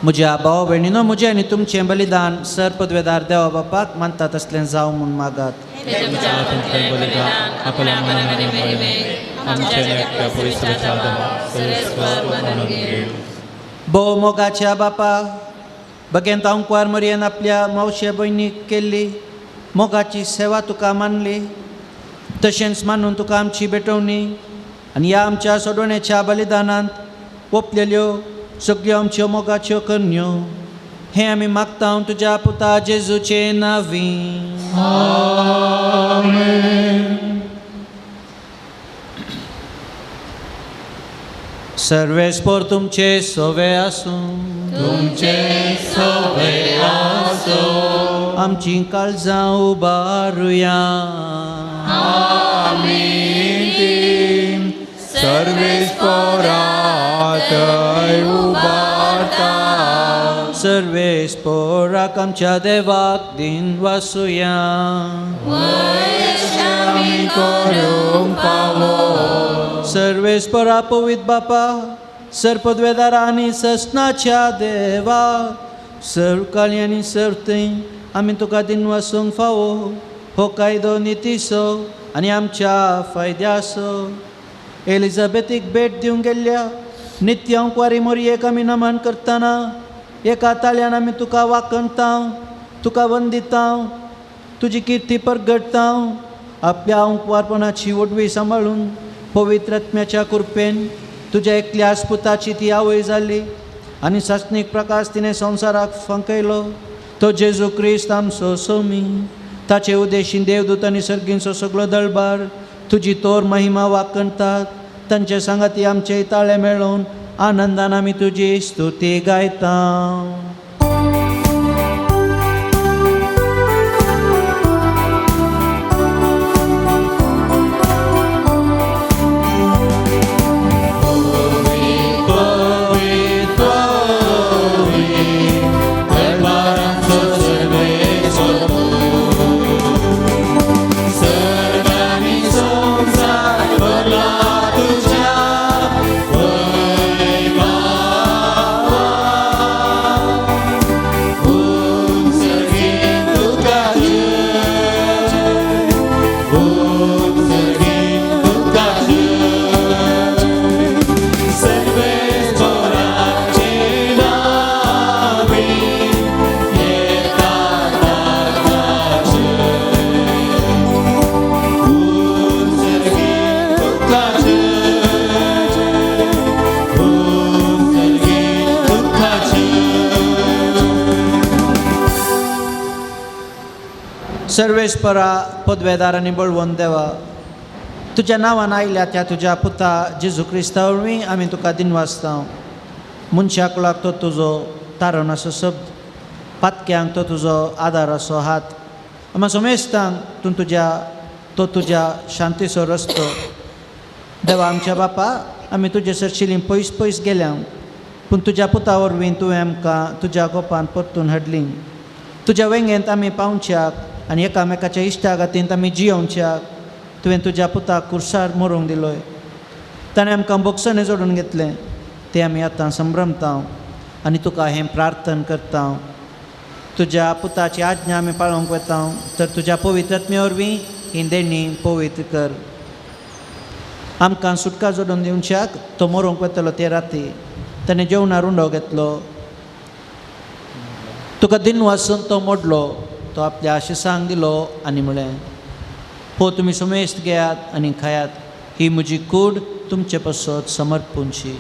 म्हज्या भाव भयणीनो, म्हजें आनी तुमचें बलिदान सर पदवेदार देवा बापाक मानता तसलें जावं म्हूण मागात. भोव मोगाच्या बापा, बगेंत अंकवार मरयेन आपल्या मावशे भयणीक केल्ली मोगाची सेवा तुका मानली, तशेंच मानून तुका आमची भेटवणी आनी ह्या आमच्या सोडवण्याच्या बलिदानांत ओंपलेल्यो सगळ्यो आमच्यो मोगाच्यो करण्यो हें आमी मागता तुज्या पुता जेजूचे नांवी. सर्वेस्पोर तुमचे सोवे आसूं, तुमचे सोवे आसूं. आमची काळजां उबारुया. सर्वेस्पोराक आमच्या देवाक दिन वासुया. सर्वेस्पोरा पवित्र बापा, सर्पद्वेदारा आनी ससनाच्या देवा, सर्वकाळी आनी सर्वथंय आमी तुका दिन वासूंक फावो हो कायदो नितीचो आनी आमच्या फायद्याचो. एलिझाबेथीक भेट दिवंक गेल्ल्या नित्य अंकवारी मोरयेक आमी नमन करतना एका ताळ्यान आमी तुका वाखणता, तुका वंदिता, तुजी किर्ती परगटता. आपल्या अंकवारपणाची ओडवी सांबाळून पवित्र आत्म्याच्या कृपेन तुज्या एकल्या पुताची ती आवय जाली आनी सासणीक प्रकाश तिणें संवसाराक फांकयलो तो जेजू क्रिस्त आमचो सोमी. ताचे उदेशीन देवदूत आनी सर्गींचो सगळो दळबार तुजी तोर महिमा वाखणतात. तांचे सांगाती आमचे ताळे मेळोवन आनंदान आमी तुजी स्तुती गायता. सर्वेस्परा पदवेदार आनी बळवंत देवा, तुज्या नांवान आयल्या त्या तुज्या पुता जेजू क्रिस्ता वरवीं आमी तुका दिनवासता. मनशाक लागतो तुजो तारण असो शब्द, पातक्यांक तो तुजो आदार असो हात, आमा समेस्तांक तूं तुज्या तो तुज्या शांतीचो रस्तो. देवा आमच्या बापा, आमी तुजे सरशिलीं पयस पयस गेल्या, पूण तुज्या पुता वरवीं तुवें आमकां तुज्या गोपान परतून हाडली. तुज्या वेंगेंत आमी पावच्याक आनी एकामेकाच्या इश्टागतींत आमी जियोवच्याक तुवें तुज्या पुताक कुर्सार मरूंक दिलोय. ताणें आमकां बोगसणें जोडून घेतलें, तें आमी आतां संभ्रमता आनी तुका हें प्रार्थन करता. तुज्या पुताची आज्ञा आमी पाळोवंक वता, तर तुज्या पवित्र आत्म्या वरवीं ही देणी पवित्र कर. आमकां सुटका जोडून दिवच्याक तो मरूंक वतलो ते राती ताणें जेवणार उंडो घेतलो, तुका दिनवासून तो मोडलो, तो आपल्या आशिसांक दिलो आनी म्हळें, पो तुमी सुमेस्त घेयात आनी खायात, ही म्हजी कूड तुमचे पासत समर्पूनशी.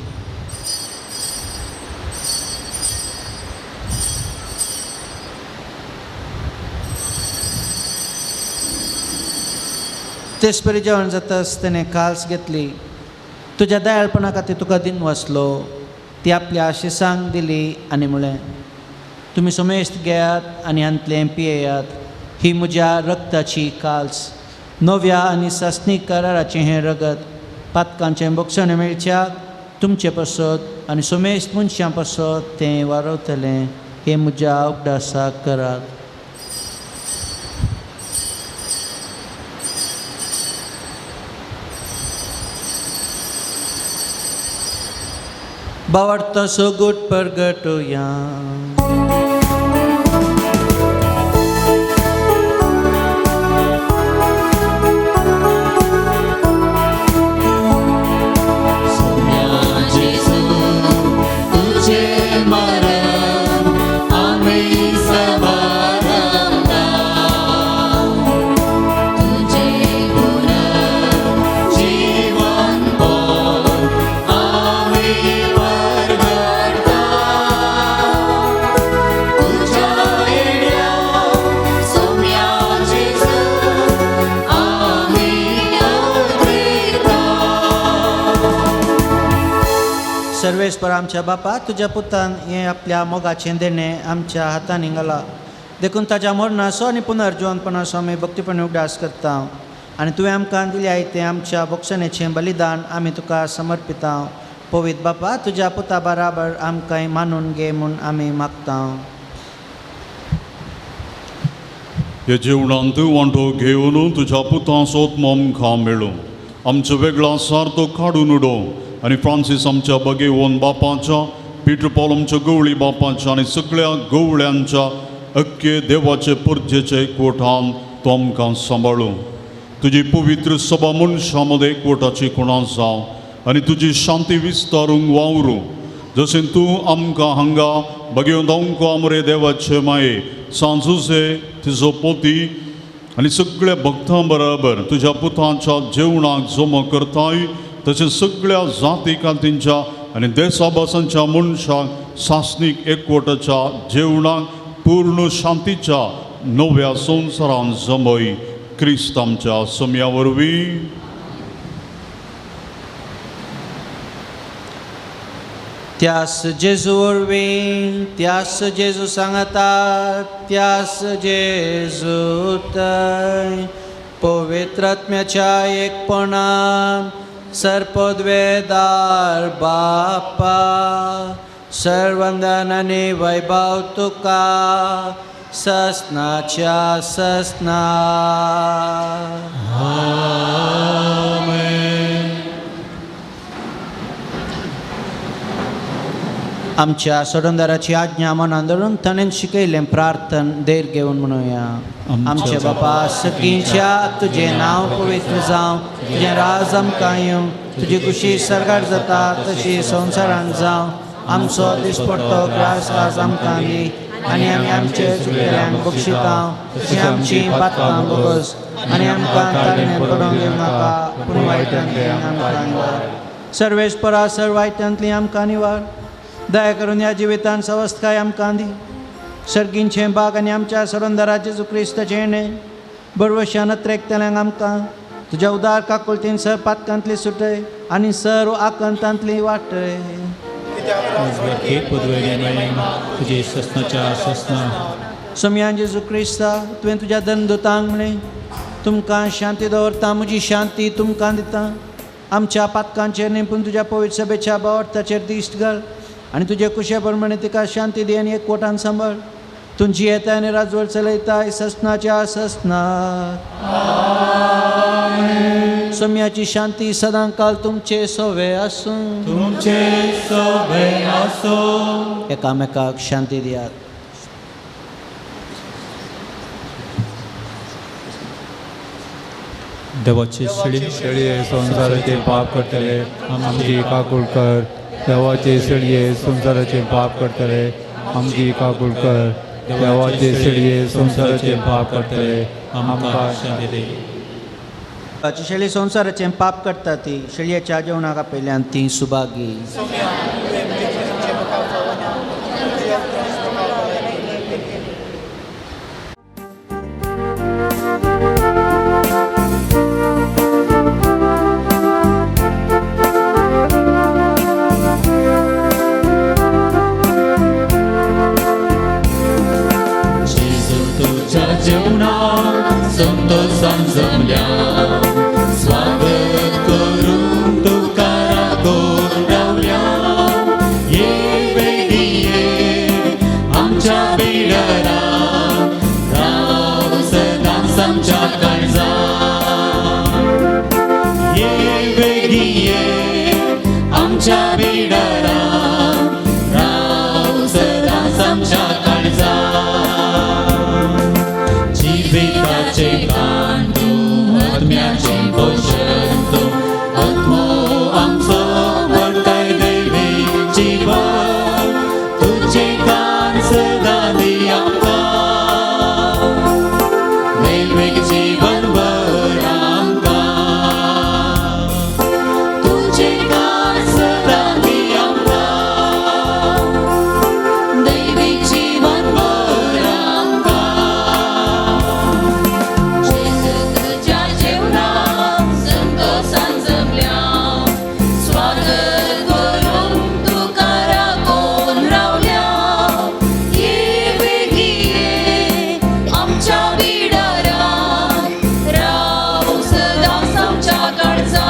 तेच परी जेवण जाताच तेणें काल्स घेतली, तुज्या दयाळपणा खातीर तुका दिनवासलो, ती आपल्या आशिसांक दिली आनी म्हळें, तुमी सुमेस्त घेयात आनी हांतलें पियेयात, ही म्हज्या रक्ताची काल्स, नव्या आनी सासणीक कराराचें हें रगत पातकांचें बोगसणें मेळच्याक तुमचे पासत आनी सुमेस्त मनशां पासत तें वारवतलें. हें म्हज्या उगडासाक करात. बावडतो सोगूट परगटुया. सर्वेस्पर आमच्या बापा, तुज्या पुतान हें आपल्या मोगाचें देणें आमच्या हातांनी घालां, देखून ताच्या मरणाचो आनी पुनर्जिवनपणाचो आमी भक्तीपणी उगडास करता आनी तुवें आमकां दिलें आयतें आमच्या बोगसणेचें बलिदान आमी तुका समर्पिता. पवित्र बापा, तुज्या पुता बराबर आमकां मानून घे म्हूण आमी मागता. हे जेवणांत वांटो घेवन तुज्या पुताचो आमकां मेळूं, आमचो वेगळो सार तो काडून उडोवं आनी फ्रांसीस आमच्या बगेवन बापाच्या, पीटर पॉल आमच्या गवळी बापाच्या आनी सगळ्या गवळ्यांच्या अख्खे देवाचे परजेचे एकवटान तो आमकां सांबाळूं. तुजी पवित्र सभा मनशां मदें एकवटाची खुणा जावं आनी तुजी शांती विस्तारूंक वावरूं, जशें तूं आमकां हांगा बगेवन धांवको आमरे देवाचे माये सांजुसे तिजो पोती आनी सगळ्या भक्तां बराबर तुज्या पुतांच्या जेवणाक जमो करताय, तशें सगळ्या जाती कातींच्या आनी देसाभासांच्या मनशांक सासणीक एकवटाच्या जेवणाक पूर्ण शांतीच्या नव्या संवसारान जमय, क्रिस्त आमच्या सम्या वरवीं. त्यास जेजू वरवीं, त्यास जेजू सांगता, त्यास जेजू थंय पवित्र आत्म्याच्या एकपणान सर्पद्वेदार बापा, सर्वंदन आनी वैभव तुका ससनाच्या ससना. आमच्या सोडंदाराची आज्ञा मनान धरून ताणें शिकयलें प्रार्थन देर घेवन म्हणुया. आमच्या बापा सगळींच्या तुजें नांव पवित्र जावं, तुजें राज आमकां येवं, तुजी खुशी सरकार जाता तशी संवसारांत जावं. आमचो दिसपडतो ग्रास आज आमकां दी आनी आमी आमचे चुकलेल्यांक बक्षिता तशी आमची पातकां बोगस आनी आमकां ताळण्यान पडोवंक दिवं नाका, पूण वायटांतल्यान आमकां निवार. सर्वेस्परा सर्व वायटांतली आमकां निवार. दया करून ह्या जिवितान सवस्तकाय आमकां दी. सर्गींचें बाग आनी आमच्या सरोंदरा जेजू क्रिस्ताचें येणें बरवशान त्रेकतल्यांक आमकां तुज्या उदार काकुळतीन सर पातकांतली सुटय आनी सर्व आकांतांतली वाटय. तुजे ससनाच्या ससना. सोमयान जेजू क्रिस्ता, तुवें तुज्या दंदुतांक म्हणलें, तुमकां शांती दवरता, म्हजी शांती तुमकां दिता. आमच्या पातकांचेर न्ही पूण तुज्या पवित्र सभेच्या भावार्थाचेर दिश्ट घाल आनी तुजे कुशे प्रमाणे तिका शांती दी आनी एकवटान सांबाळ. तूं जियेता आनी राजवट चलयताय ससनाच्या ससनाक. सोम्याची शांती सदां काल तुमचे सोवे आसूं. तुमचे सोवे आसूं. एकामेकाक शांती दियात. देवाची शेळये संवसाराचे पाप करतले आमची काकूळ कर. देवाचे शेळये संवसाराचे पाप करतले आमची काकूळ कर. देवाचे शेळये संवसाराचे पाप करतले आमकां शांती दी. शेळी संवसाराचें पाप करता ती शेळयेच्या जेवणाक आपयल्यान ती सुभागी. संतोषान जमल्या स्वागत करूंक तुका राखून रावल्या. ये बेगी ये आमच्या बिडरा, राव सदांच आमच्या काळजा. ये बेगी ये आमच्या बिडरा, राव सदांच आमच्या काळजा. जिविताचे कान तूं, आत्म्याचे पोशण तूं, आत्मो आमचो व्हडताय देवी जीवन. तुजें कान सदां दी आमकां, दैवीक जीवन भर आमकां. तुजें कान सदां दी आमकां, दैवीक जीवन भर आमकां. जेजू तुज्या जेवणाक संतोषान जमल्या स्वागत करूंक तुका राखून रावल्या. ये बेगी ये आमच्या बिडाराक, राव सदांच आमच्या काळजाक.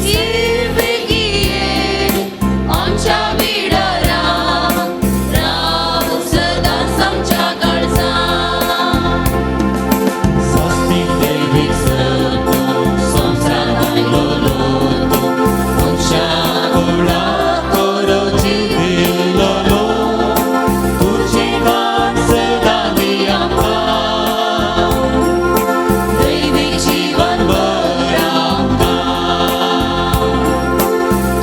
ये बेगी ये आमच्या बिडाराक, राव सदांच आमच्या काळजाक. स्वस्तिक दैवीक सत्व, संवसार भायलो तूं, मनशा कुळाक कोरो जीव दिलोलो. तुजें कान सदां दी आमकां, दैवीक जीवन भर आमकां.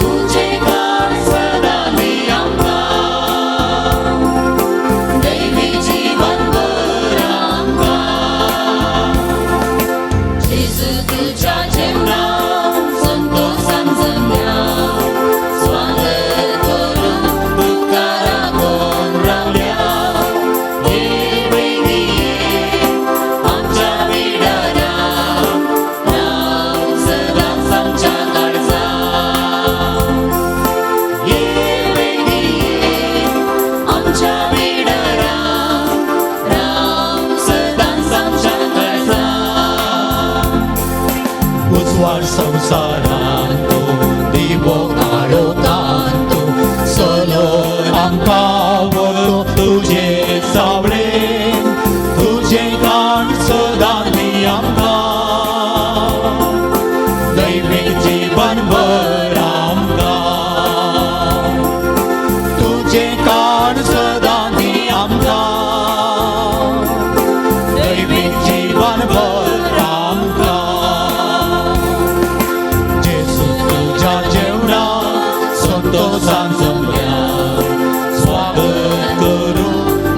तुजें कान सदां दी आमकां, दैवीक जीवन भर आमकां. जेजू तुज्या जेवणाक संतोषान जमल्या स्वागत करूंक तुका राखून रावल्या. ये बेगी ये आमच्या बिडाराक, राव सदांच आमच्या काळजाक. ये बेगी ये आमच्या बिडाराक, राव सदांच आमच्या काळजाक. उजवाड संवसारांत तूं, दिवो काळोखांत तूं, सलय आमकां व्हर तुजे सावळेन. तुजें कान सदां दी आमकां, दैवीक जीवन भर आमकां. तुजें कान सदां दी आमकां, दैवीक जीवन भर आमकां. जेजू तुज्या जेवणाक संतोषान जमल्या स्वागत करूंक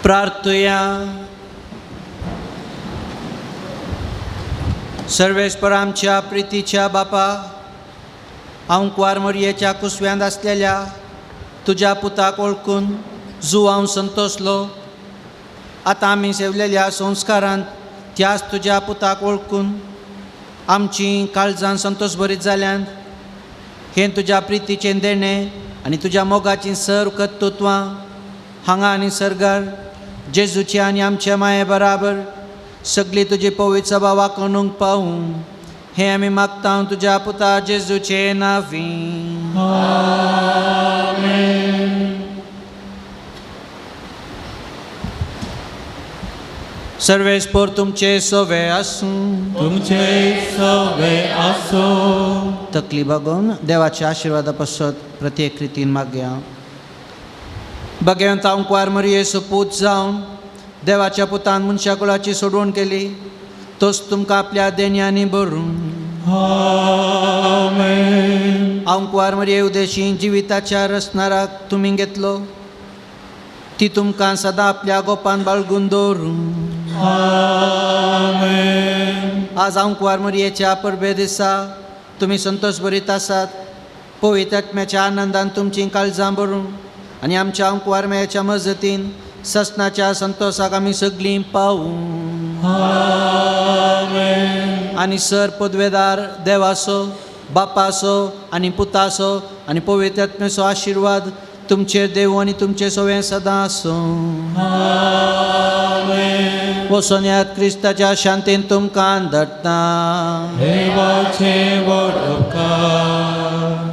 प्रार्थुया. सर्वेस्पर आमच्या प्रितीच्या बापा, हांव कुवार मरयेच्या कुसव्यांत आसलेल्या तुज्या पुताक वळखून जुवांव संतोसलो. आतां आमी सेवलेल्या संस्कारांत त्याच तुज्या पुताक वळखून आमची काळजान संतोष भरीत जाल्यान हें तुज्या प्रितीचें देणें आनी तुज्या मोगाचीं सर्व कर्तृत्वां हांगा आनी सर्गार जेजूचे आनी आमच्या माये बराबर सगळी तुजी पवित्र सभा वाकोवंक पावूं हें आमी मागता तुज्या पुता जेजूचे नांवी. सर्वेस्पर तुमचे सोवे आसूं. तुमचे सोवे आसूं. तकली बागोवन देवाच्या आशिर्वादा पासत प्रत्येक रितीन मागया. बगेवन हांव कुवार मरये पूत जावन देवाच्या पुतान मनशा कुळाची सोडवण केली तोच तुमकां आपल्या देण्यांनी भरून. हांव कुवार मरये उदेशी जिविताच्या रसनाराक तुमी घेतलो ती तुमकां सदां आपल्या गोपान बाळगून दवरूं. आज हांव कुवार मरयेच्या परबे दिसा तुमी संतोष भरीत आसात. पवित्र आत्म्याच्या आनंदान तुमचीं काळजां भरूं आनी आमच्या हांव कुवार मरयेच्या मजतीन ससनाच्या संतोषाक आमी सगळीं पावूं. आनी सर पदवेदार देवाचो बापाचो आनी पुताचो आनी पवित्र आत्म्याचो आशिर्वाद तुमचेर देव आनी तुमचे सवें सदां आसूं. वसोन क्रिस्ताच्या शांतीन तुमकां धाडटा. देवाचें व्हड उपकार.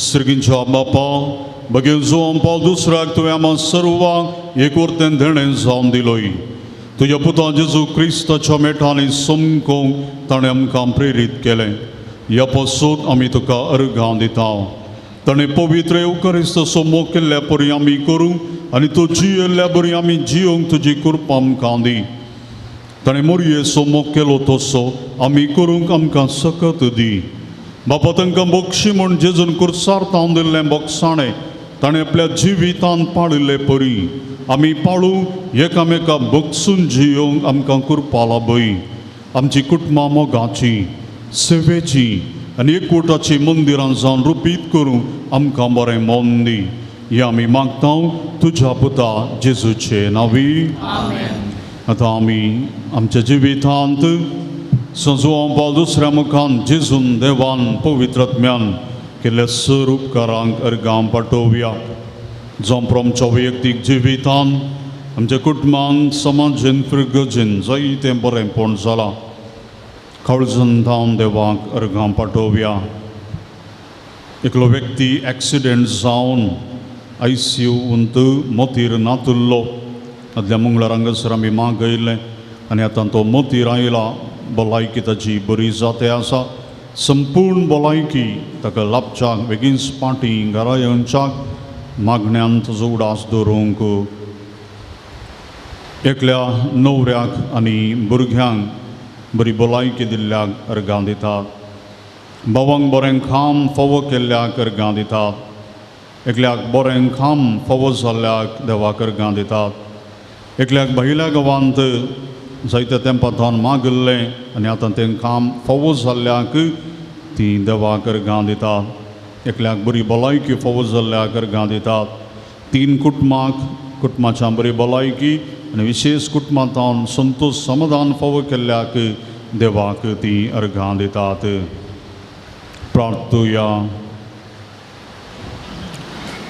सर्गींच्या बापा बगेर जुवान पावल दुसऱ्याक तुवें आमकां सर्वांक एकवटेन देणें जावन दिलोय. तुज्या पुता जेजू क्रिस्ताच्या मेठांनी समकोंक ताणें आमकां प्रेरीत केलें. ह्या पासून आमी तुका अर्घां दिता. ताणें पवित्र येवकारिस्त मोग केल्ल्या परी आमी करूं आनी तूं जियेल्ल्या बरी आमी जियोंक तुजी कृपा आमकां दी. ताणें मोरयेचो मोग केलो तसो आमी करूंक आमकां सकत दी. बापा तांकां बक्षी म्हूण जेजून कुर्सार तावन दिल्लें बोगसाणें ताणें आपल्या जिवितान पाळिल्ले परी आमी पाळूं एकामेका बक्षून जियोंक आमकां कृपा लाभय. आमची कुटुंबां मोगाची सेवेची आनी एकवटाची मंदिरां जावन रुपीत करूं आमकां बरें मन दी. हें आमी मागता तुज्या पुता जेजूचे नांवी. आतां आमी आमच्या जिवितांत संजुवां पावल दुसऱ्या मुखान जेजून देवान पवित्र आत्म्यान केल्ल्या सर उपकारांक अर्गां पाठोवया. जावं आमच्या वैयक्तीक जिवितान आमच्या कुटुंबान समाजेन फिरगजेन जायतें बरेंपण जालां. काळजन धांवन देवाक अर्गां पाठोवया. एकलो व्यक्ती एक्सिडेंट जावन आयसीयूंत मोतीर नातुल्लो. आदल्या मंगळार हांगासर आमी मागयल्लें आनी आतां तो मोतीर आयला. भलायकी ताची बरी जाते आसा. संपूर्ण भलायकी ताका लाभच्याक बेगीनच पाटी घरा येवच्याक मागण्यान तुजो उडास दवरूंक एकल्या न्हवऱ्याक आनी भुरग्यांक बरी भलायकी दिल्ल्याक अर्गां दितात. भावांक बरें काम फावो केल्ल्याक अर्गां दितात. एकल्याक बरें काम फावो जाल्ल्याक देवाक अर्गां दितात. एकल्याक भायल्या गांवांत जायत्या तेंपांतल्यान मागिल्लें आनी आतां तें काम फावो जाल्ल्याक ती देवाक अर्गां दितात. एकल्याक बरी भलायकी फावो जाल्ल्याक अर्गां दितात. 3 कुटुंबाक कुटुंबाच्या बरी भलायकी आनी विशेश कुटुंबांतल्यान संतोश समाधान फावो केल्ल्याक देवाक ती अर्गां दितात. प्रार्थुया.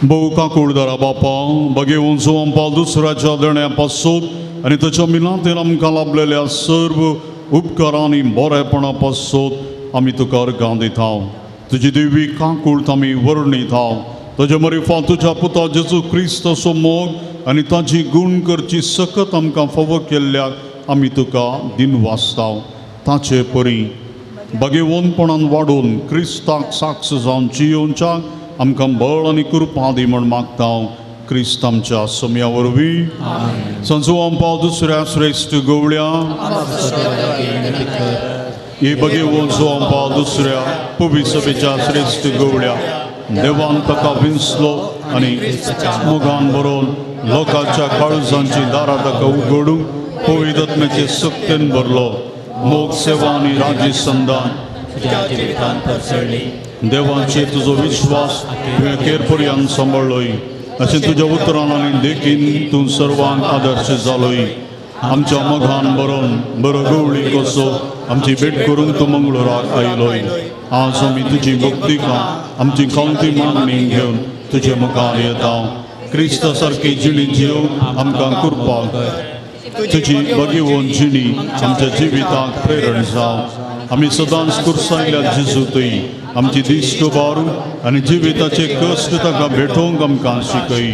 भोव काकुळदारा बापा, बगेवन जुवांपाल दुसऱ्याच्या देण्या पासून आनी ताच्या मिलांतेर आमकां लाभलेल्या सर्व उपकारांनी बरेपणा पासून आमी तुका अर्गां दिता. तुजी देवी काकूळत आमी वर्णिता. ताजे मरिफा तुज्या पुता जेजू क्रिस्ताचो मोग आनी ताजी गूण करची सकत आमकां फावो केल्ल्याक आमी तुका दिनवासता. ताचे परी बगेवनपणान वाडून क्रिस्ताक साक्ष जावन जियोवच्याक आमकां बळ आनी कृपा दी म्हण मागता. क्रिस्त आमच्या सम्या वरवीं. संजुवांपाव दुसऱ्या श्रेश्ठ गवळ्या हे बगेवन जुवांपाव दुसऱ्या पुवी सभेच्या श्रेश्ठ गवळ्या देवान ताका विंचलो आनी मोगान बरोवन लोकांच्या काळजांची दारां ताका उगडूंक पवित्र आत्म्याचे सक्तेन भरलो. मोग सेवा आनी राजी संदान देवाचेर तुजो विश्वास तुवें केर पर्यंत सांबाळ्ळोय. अशें तुज्या उतरान आनी देखीन तूं सर्वांक आदर्श जालोय. आमच्या मोगान बरोवन बरो गवळी कसो आमची भेट करूंक तूं मंगळूराक आयलोय. आज आमी तुजी भक्तिका आमची खावती मागणी घेवन तुजे मुखार येता. क्रिस्ता सारकी जिणी जिवन आमकां कृपा कर. तुजी बगेवन जिणी आमच्या जिविताक प्रेरण जावं. आमी सदांच कुर्सायल्या जेजूतय आमची दिश्ट उबारू आनी जिविताचे कश्ट ताका भेटोवंक आमकां शिकय.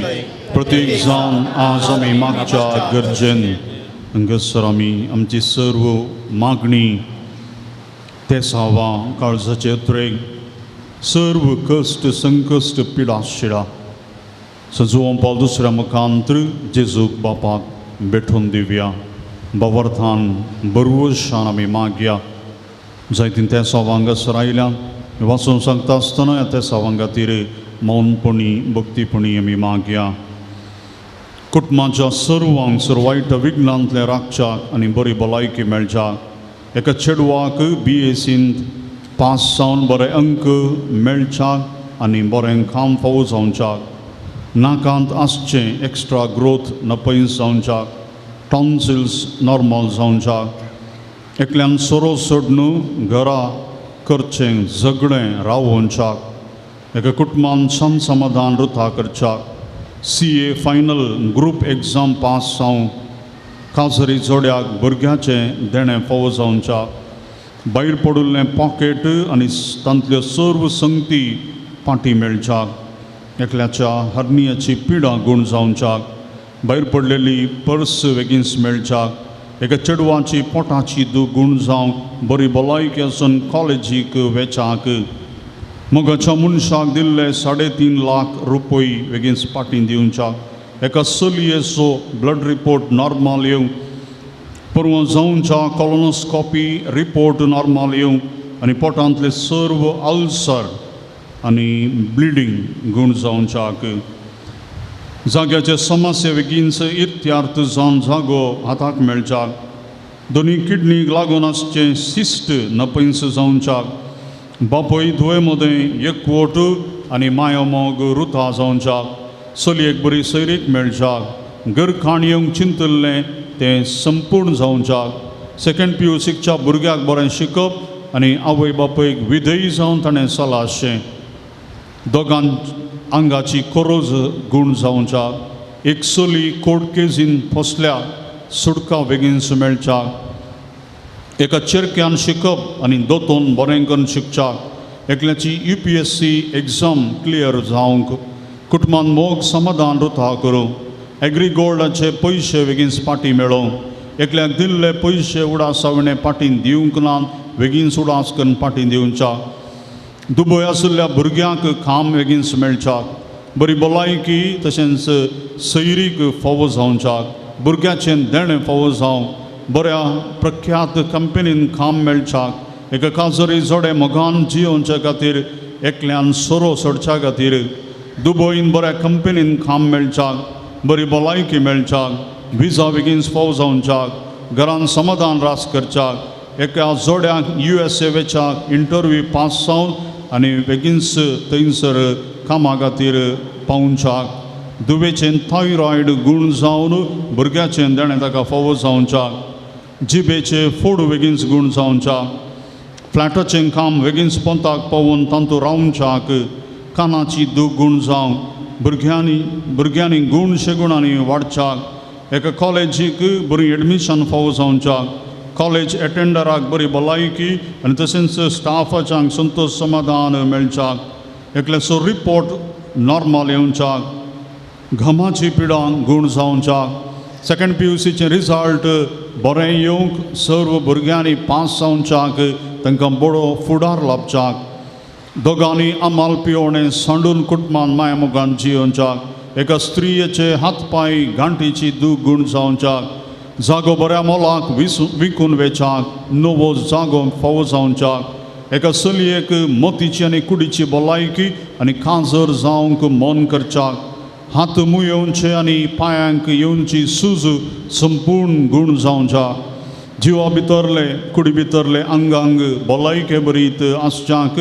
प्रत्येक जावन आज आमी मागच्या गरजेन हांगासर आमी आमची सर्व मागणी तेसावां काळजाचे उतरेक सर्व कश्ट संकश्ट पिडा शिडा सजुवां पावल दुसऱ्या मुखांत्र जेजूक बापाक भेटोवन दिवया. बावर्थान बरवशान आमी मागया. जायतीन त्या सवांगासर आयल्यान वाचून सांगता आसतना त्या सवांग खातीर मौनपणी भक्तीपणी आमी मागया. कुटुंबाच्या सर्वांक सर्व वायट विघ्नांतलें राखच्याक आनी बरी भलायकी मेळच्याक. एका चेडवाक बी एसींत पास जावन बरे अंक मेळच्याक आनी बरें काम फावो जावच्याक. नाकांत आसचें एक्स्ट्रा ग्रोथ नपयस जावच्याक. टॉन्सिल्स नॉर्मल जावच्याक. एकल्यान सोरो सोडून घरा करचें झगडें रावोवच्याक. एका कुटुंबान शांत समाधान रुथा करच्याक. CA final group exam pass जावं काजरी जोड्याक भुरग्याचें देणें फावो जावच्याक. भायर पडिल्लें पॉकेट आनी तांतल्यो सर्व संगती पाटी मेळच्याक. एकल्याच्या हरनियाची पिडा गूण जावच्याक. भायर पडलेली पर्स बेगीनच मेळच्याक. एका चेडवाची पोटाची दूख गूण जावंक बरी भलायकी आसून कॉलेजीक वेच्याक. मोगाच्या मनशाक दिल्ले 3.5 लाख रुपय बेगीनच पाटी दिवच्याक. एका चलयेचो ब्लड रिपोर्ट नॉर्मल येवंक. परवां जावच्या कॉलोनोस्कॉपी रिपोर्ट नॉर्मल येवंक आनी पोटांतले सर्व अल्सर आनी ब्लिडींग गूण जावच्याक. जाग्याचे समस्या बेगीनच इत्यार्थ जावन जागो हाताक मेळच्याक. दोनी किडनीक लागून आसचें सिस्ट नपयस जावच्याक. बापूय धुवे मदें एकवट आनी मायो मोग रुथा जावच्याक. चलयेक बरी सैरीक मेळच्याक. घरखाण येवंक चिंतिल्लें तें संपूर्ण जावच्याक. सेकंड पी यू शिकच्या भुरग्याक बरें शिकप आनी आवय बापूयक विधेयी जावन ताणें सलाशें. दोगां आंगाची कोरोज गूण जावच्याक. एक चली कोर्ट केजीन फसल्या सुटका बेगीनच मेळच्याक. एका चेरक्यान शिकप आनी दोतोन बरें करून शिकच्याक. एकल्याची UPSC exam clear जावंक. कुटुंबान मोग समाधान रुथा करूं. एग्री गोल्डाचे पयशे बेगीन पाटी मेळोवंक एकल्याक दिल्ले पयशे उडासा विणें पाटीन दिवंक ना बेगीन उडास करून पाटी दिवच्याक दुबय आशिल्ल्या भुरग्यांक काम बेगीन मेळच्याक बरी भलायकी तशेंच सैरीक फावो जावच्याक भुरग्याचें देणें फावो जावं बऱ्या प्रख्यात कंपनीन काम मेळच्याक एका काजरी जोडे मोगान जियोवच्या खातीर एकल्यान सोरो सोडच्या खातीर दुबयन बऱ्या कंपनीन काम मेळच्याक बरी भलायकी मेळच्याक विजा बेगीन फावो जावच्याक घरान समाधान रास करच्याक एका जोड्याक USA वेच्याक इंटरव्यू पास जावन आनी बेगीनच थंयसर कामा खातीर पावच्याक दुबेचें थायरॉयड गूण जावन भुरग्याचें देणें ताका फावो जावच्याक जिबेचे फोड बेगीनच गूण जावच्याक फ्लॅटाचें काम बेगीनच पोंताक पावून तांतू रावच्याक कानाची दूख गूण जावं भुरग्यांनी गूण शेगुणांनी वाडच्याक एका कॉलेजीक बरी एडमिशन फावो जावच्याक कॉलेज एटेंडराक बरी भलायकी आनी तशेंच स्टाफाच्यांक संतोश समाधान मेळच्याक एकल्याचो रिपोर्ट नॉर्मल येवच्याक घमाची पिडांक गूण जावच्याक सेकंड PUCचें रिजल्ट बरें येवंक सर्व भुरग्यांनी पास जावच्याक तांकां बरो फुडार लाबच्याक दोगांनी अमाल पिवणें सांडून कुटुंबान माया मोगान जियोवच्याक एका स्त्रियेचे हात पांय गांठीची दूख गूण जावच्याक जागो बऱ्या मोलाक विकून वेच्याक नवो जागो फावो जावच्याक एका चलयेक मोतीची आनी कुडीची भलायकी आनी काजर जावंक मन करच्याक हात मुयेवचे आनी पांयांक येवची सूज संपूर्ण गूण जावच्याक जिवा भितरले कुडी भितरले आंगांग भलायके बरीत आसच्याक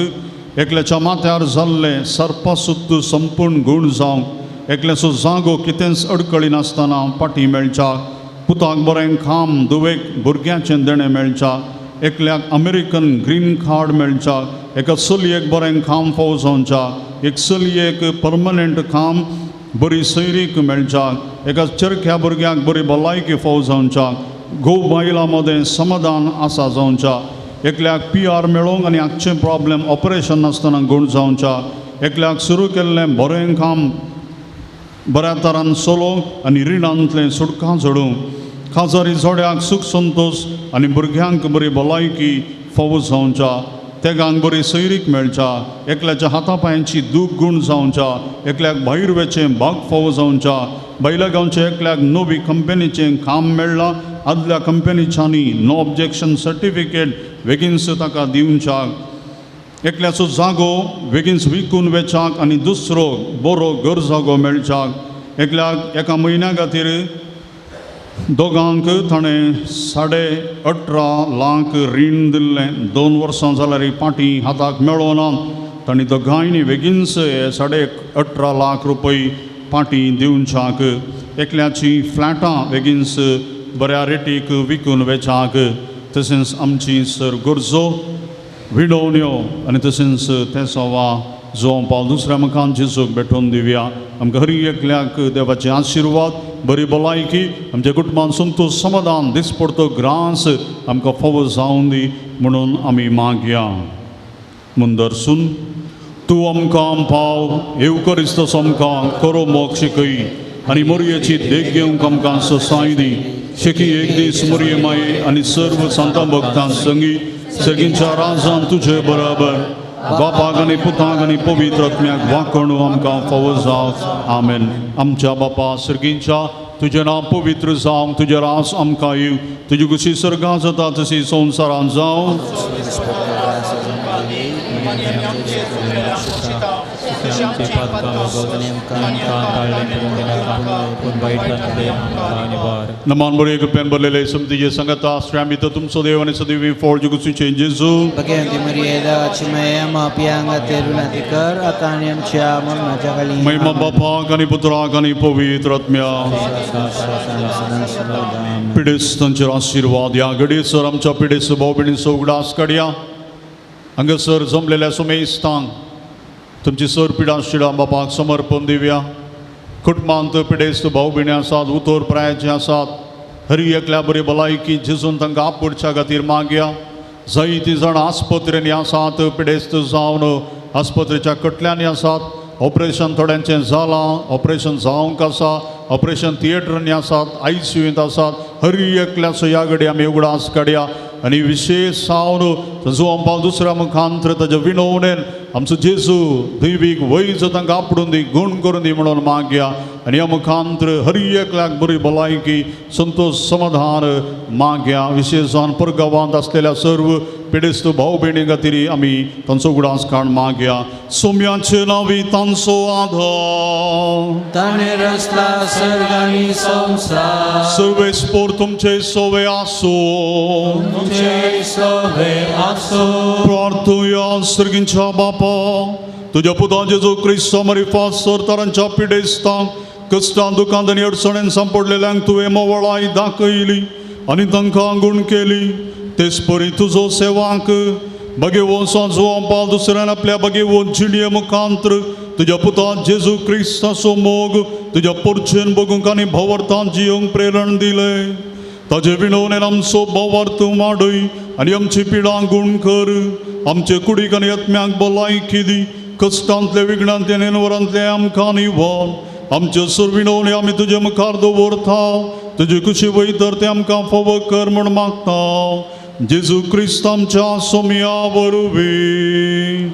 एकल्याच्या माथ्यार जाल्ले सर्पासुत्त संपूर्ण गूण जावंक एकल्याचो जागो कितेंच अडकळी नासतना पाटी मेळच्याक पुताक बरें काम दुवेक भुरग्याचें देणें मेळच्याक एकल्याक अमेरिकन ग्रीन कार्ड मेळच्याक एका चलयेक बरें काम फावो जावच्याक एक चलयेक परमनंट काम बरी सैरीक मेळच्याक एका चरख्या भुरग्याक बरी भलायकी फावो जावच्याक घोव बायलां मदें समाधान आसा जावच्याक एकल्याक PR मेळोवंक आनी आगचें प्रॉब्लेम ऑपरेशन नासतना गूण जावच्याक एकल्याक सुरू केल्लें बरें काम बऱ्या तरान चलोवंक आनी रिणांतलें सुटकां जोडूंक खाजारी जोड्याक सूख संतोश आनी भुरग्यांक बरी भलायकी फावो जावच्या तेगांक बरी सैरीक मेळच्या एकल्याच्या हाता पांयांची दूख गूण जावच्या एकल्याक भायर वेचें बाग फावो जावच्या बैला गांवचे एकल्याक नवी कंपनीचें काम मेळ्ळां आदल्या कंपनीच्यांनी नो ऑब्जेक्शन सर्टिफिकेट बेगीनच ताका दिवच्याक एकल्याचो जागो बेगीनच विकून वेच्याक आनी दुसरो बरो घर जागो मेळच्याक एकल्याक एका म्हयन्या खातीर दोगांक ताणें 18.5 लाख रीण दिल्लें 2 वर्सां जाल्यार पाटी हाताक मेळोना तांणी दोगांयनी बेगीनच 18.5 लाख रुपये पाटी दिवच्याक एकल्याची फ्लॅटां बेगीनच बऱ्या रेटीक विकून वेच्याक तशेंच आमची सर गरजो विणवण्यो आनी तशेंच तें सवा जो पावल दुसऱ्या मुखान जेजूक भेटोवन दिवया आमकां हर एकल्याक देवाचे आशिर्वाद बरी भलायकी आमच्या कुटुंबान संतोश समाधान दिसपडतो ग्रास आमकां फावो जावन दी म्हणून आमी मागया मुंदरसून तूं आमकां पाव येवकरिस्तस आमकां करो मोग शिकय आनी मोरयेची देख घेवंक आमकां ससाय दी शेकी एक दीस मोरये माये आनी सर्व सांतां भक्तां संगी सगळींच्या राजान तुजे बराबर बापाक आनी पुताक आनी पवित्र आत्म्याक वांकणू आमकां फावो जावं आमेन. आमच्या बापा सर्गींच्या तुजें नांव पवित्र जावं तुजें रास आमकां येवं तुजी खुशी सर्गां जाता तशी संवसारांत जावं. नमान बरे कृपेन भरलेले समतीचे संगता आश्रयामी तर तुमचो देव आनी सदैवी फोळ जुगुसीचे जेजू महिमा बापाक आनी पुत्राक आनी पवित्र आत्म्याक. पिडेस्तांचेर आशिर्वाद ह्या घडयेसर आमच्या पिडेस्त भाव भयणींचो उगडास काडया. हांगासर जमलेल्या सुमेस्तांक तुमची सर पिडा शिडां बापाक समर्पण दिवया. कुटुंबांत पिडेस्त भाव भयणी आसात उतर प्रायाचे आसात हरी एकल्या बरी भलायकी झिजून तांकां आपुडच्या खातीर मागया. जायतीं जाणां आस्पत्रेंनी आसात पिडेस्त जावन आस्पत्रेच्या कटल्यांनी आसात ऑपरेशन थोड्यांचें जालां ऑपरेशन जावंक आसा ऑपरेशन थिएटरांनी आसात, आयसीयूंत आसात, हर एकल्याचो ह्या घडये आमी उगडास काडया आनी विशेश सावन जुवान पावल दुसऱ्या मुखांतर ताच्या विनवणेन आमचो जेजू दैवीक वैज तांकां आपडून दी, गूण करून दी म्हणून मागया आनी ह्या मुखांतर हर एकल्याक बरी भलायकी, संतोश, समाधान मागया. विशेश जावन परगांवांत आसलेल्या सर्व पिडेस्त भाव भयणी खातीर आमी तांचो उगडास काण मागया. सोम्याचे नांवी तांचो आधार ताणें रचला सर्ग आनी संवसार. सर्वेस्पोर तुमचे सोवे आसूं. तुमचे सोवे आसूं. प्रार्थुया. सर्गींच्या बापा, तुज्या पुता जेजू क्रिस्ता मारिफात सरतारांच्या पिडेस्तांक, कश्टां, दुकांत आनी अडचणेन सांपडलेल्यांक तुवें मोवळाय दाखयली आनी तांकां गूण केली. तेच परी तुजो सेवाक भगेवो जुवान पावल दुसऱ्यान आपल्या भगेवो जिणये मुखांत्र तुज्या पुता जेजू क्रिस्ताचो मोग तुज्या पोरचेन बगूंक आनी भोंवरतान जियोंक प्रेरण दिलें. ताजे विणवणेन आमचो भावार्थ वाडय आनी आमची पिडां गूण कर. आमचे कुडीक आनी आत्म्याक भलायकी दी. कश्टांतले, विघ्नांतले, नेनवरांतले आमकां निवार. आमचे सुर विणवणे आमी तुजे मुखार दवरता. तुजे कुशी वयतर ते आमकां फावो कर म्हूण मागता. जेजू क्रिस्त आमच्या सोम्या वरवीं.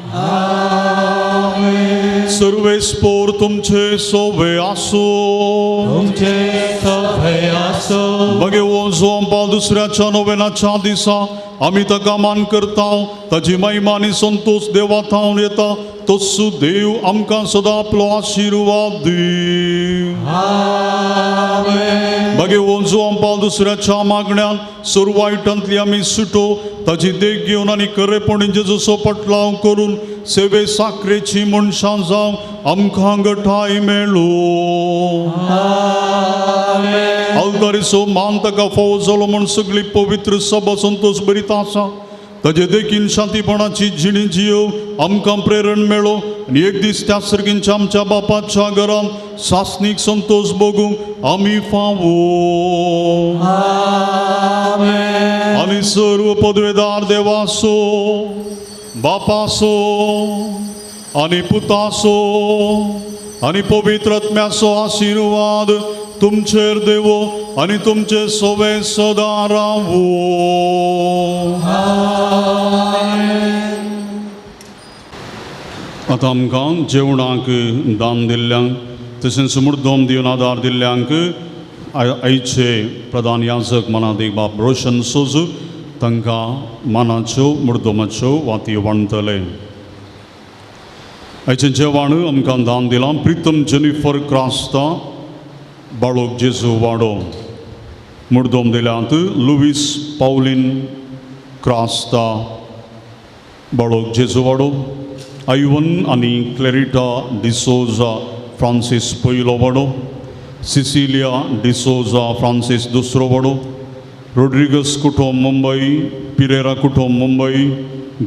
सर्वेस्पोर तुमचे सोवे आसूं. तुमचे सोवे आसूं. भगेवो जुवान पावल दुसऱ्याच्या नोवेनाच्या दिसा आमी ताका मान करता. ताजी महिमा आनी संतोश देवा थावन येता. तस्सू देव आमकां सदां आपलो आशिर्वाद दी. भगेवो जुवान पावल दुसऱ्याच्या मागण्यान सर्व वायटांतली आमी सुटो. ताजी देख घेवन आनी खरेपणी जेजूचो पटलाव करून सेवे साखरेची मनशां जावं आमकां गठाय मेळूं. आल्तारीचो मान ताका फावो जालो म्हूण सगळी पवित्र सभा संतोश भरीत आसा. ताजे देखीन शांतीपणाची जिणी जियो आमकां प्रेरण मेळो आनी एक दीस त्या सर्गींच्या आमच्या बापाच्या घरांत सासणीक संतोश भोगूंक आमी फावो. आनी सर्व पदवेदार देवासो, बापासो आनी पुतासो आनी पवित्र आत्म्याचो आशिर्वाद तुमचेर देवो आनी तुमचे सोवे सदां रावो. आतां आमकां जेवणाक दान दिल्ल्यांक तशेंच मुर्दोम दिवन आदार दिल्ल्यांक आयचे प्रधान याजक मनादीक बाब रोशन सोजू तांकां मानाच्यो मुर्दोमाच्यो वाती वांटतले. आयचें जेवण आमकां दान दिलां प्रितम जेनिफर क्रास्ता, बाळोक जेजू वाडो. मुर्दोम दिल्यात लुवीस पावलीन क्रास्ता, बाळोक जेजू वाडो. आयवन आनी क्लेरिटा डिसोजा फ्रांसीस पयलो वाडो. सिसिलिया डिसोजा फ्रांसीस दुसरो वाडो. रोड्रिगस कुटुंब मुंबय, पिरेरा कुटुंब मुंबय,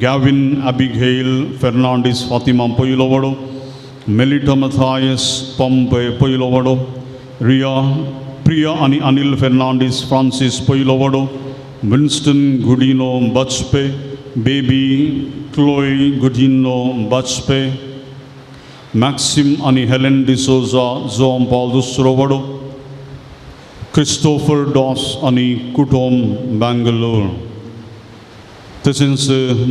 गॅविन अबिघेल फेर्नांडीस फातिमा पयलो वाडो. मेलिटा मथायस पंपे पयलो वाडो. रिया प्रिया आनी अनिल फेर्नांडीस फ्रांसीस पयलो वाडो. Winston Gudino Bajpe, baby Chloe Gudino Bajpe. Maxim आनी हेलेन डिसोजा जुवान पावल दुसरो वाडो. क्रिस्टोफर डॉस आनी कुटुंब बेंगलोर. तशेंच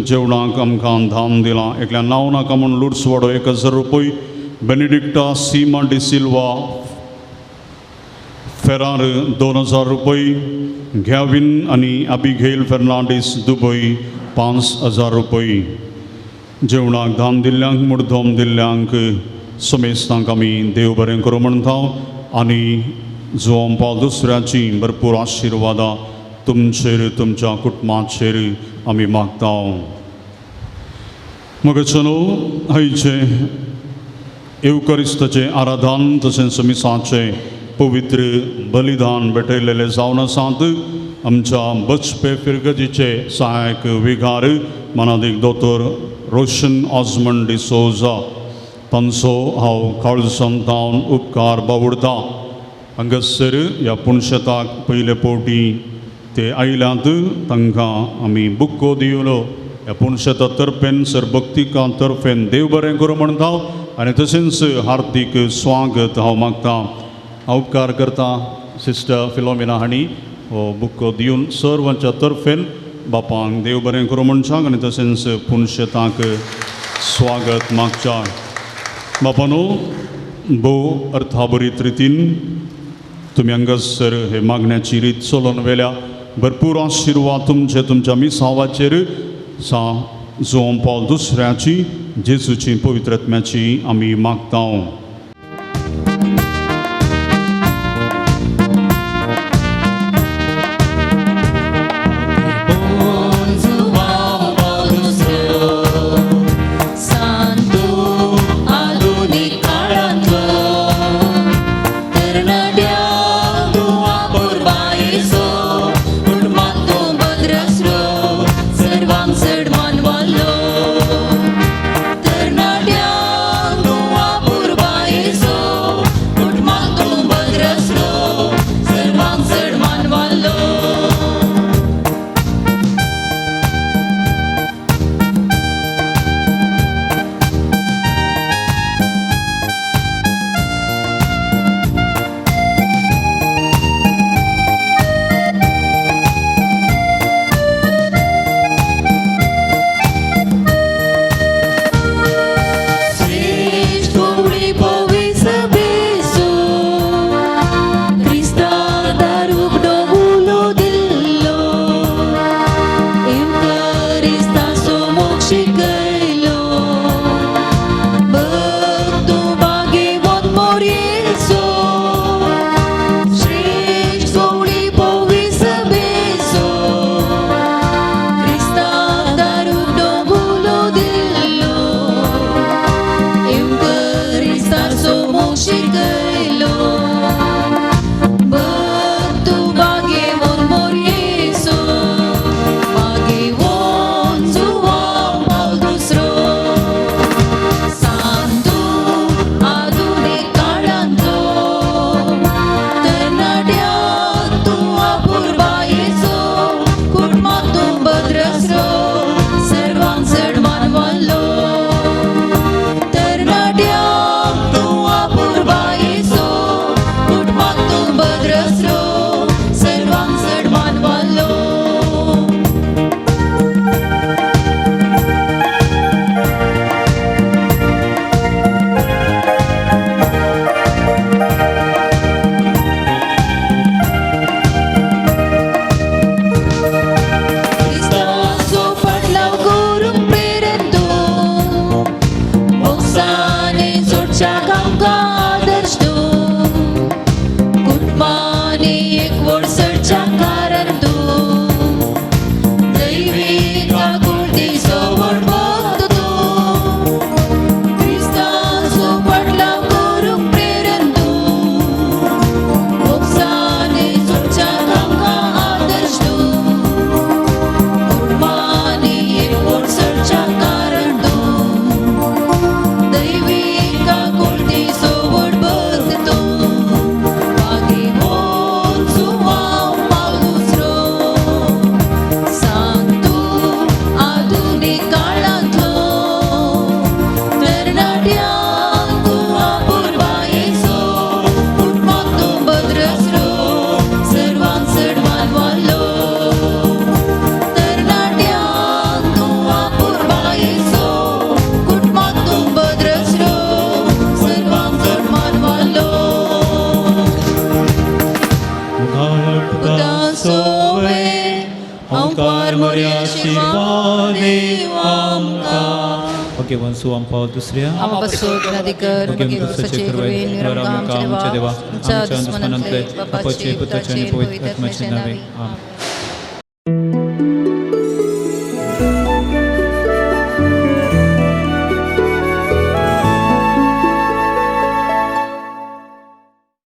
जेवणाक आमकां धान दिलां एकल्या नांव नाका म्हूण लुड्स वाडो 1000 रुपय. बेनेडिक्टा सीमा डिसिल्वा फेरार 2000 रुपय. गॅविन आनी अबिघेल फेर्नांडीस दुबय 5000 रुपय. जेवणाक धान दिल्ल्यांक मुर्दोम दिल्ल्यांक समेस्तांक आमी देव बरें करूं म्हणटा आनी जुवान पावल दुसऱ्याची भरपूर आशिर्वादां तुमचेर तुमच्या कुटुंबाचेर आमी मागता. मगचनो आयचें येवकरिस्ताचें आराधन तशेंच मिसाचें पवित्र बलिदान भेटयलेलें जावन आसात. आमच्या बचपे फिरगजीचे सहायक विगार मनादीक दोतोर रोशन ऑजमंड डिसोजा तांचो हांव काळजांतावन उपकार बावुडता. हांगासर ह्या पुणशेताक पयले फावटी ते आयल्यात तांकां आमी बुक्को दिवन ह्या पुणशेता तर्फेन सर भक्तिका तर्फेन देव बरें करूं म्हणटा आनी तशेंच हार्दीक स्वागत हांव मागता. हांव उपकार करता सिस्टर फिलोमिना हांणी हो बुक दिवन सर्वांच्या तर्फेन बापांक देव बरें करूं म्हणच्याक आनी तशेंच पुनशेताक स्वागत मागच्या. बापानो, भोव अर्थाभरीत रितीन तुमी हांगासर हे मागण्याची रीत चलोवन व्हेल्या. भरपूर आशिर्वाद तुमचे तुमच्या मिसावाचेर सा जुआंव पावल दुसऱ्याची जेजूची पवित्र आत्म्याची आमी मागता. आमच्या देवा, आमच्या दुस्मनांतले, बापाचे, पुताचे आनी पवित्र आत्म्याचे नांवे. आमेन.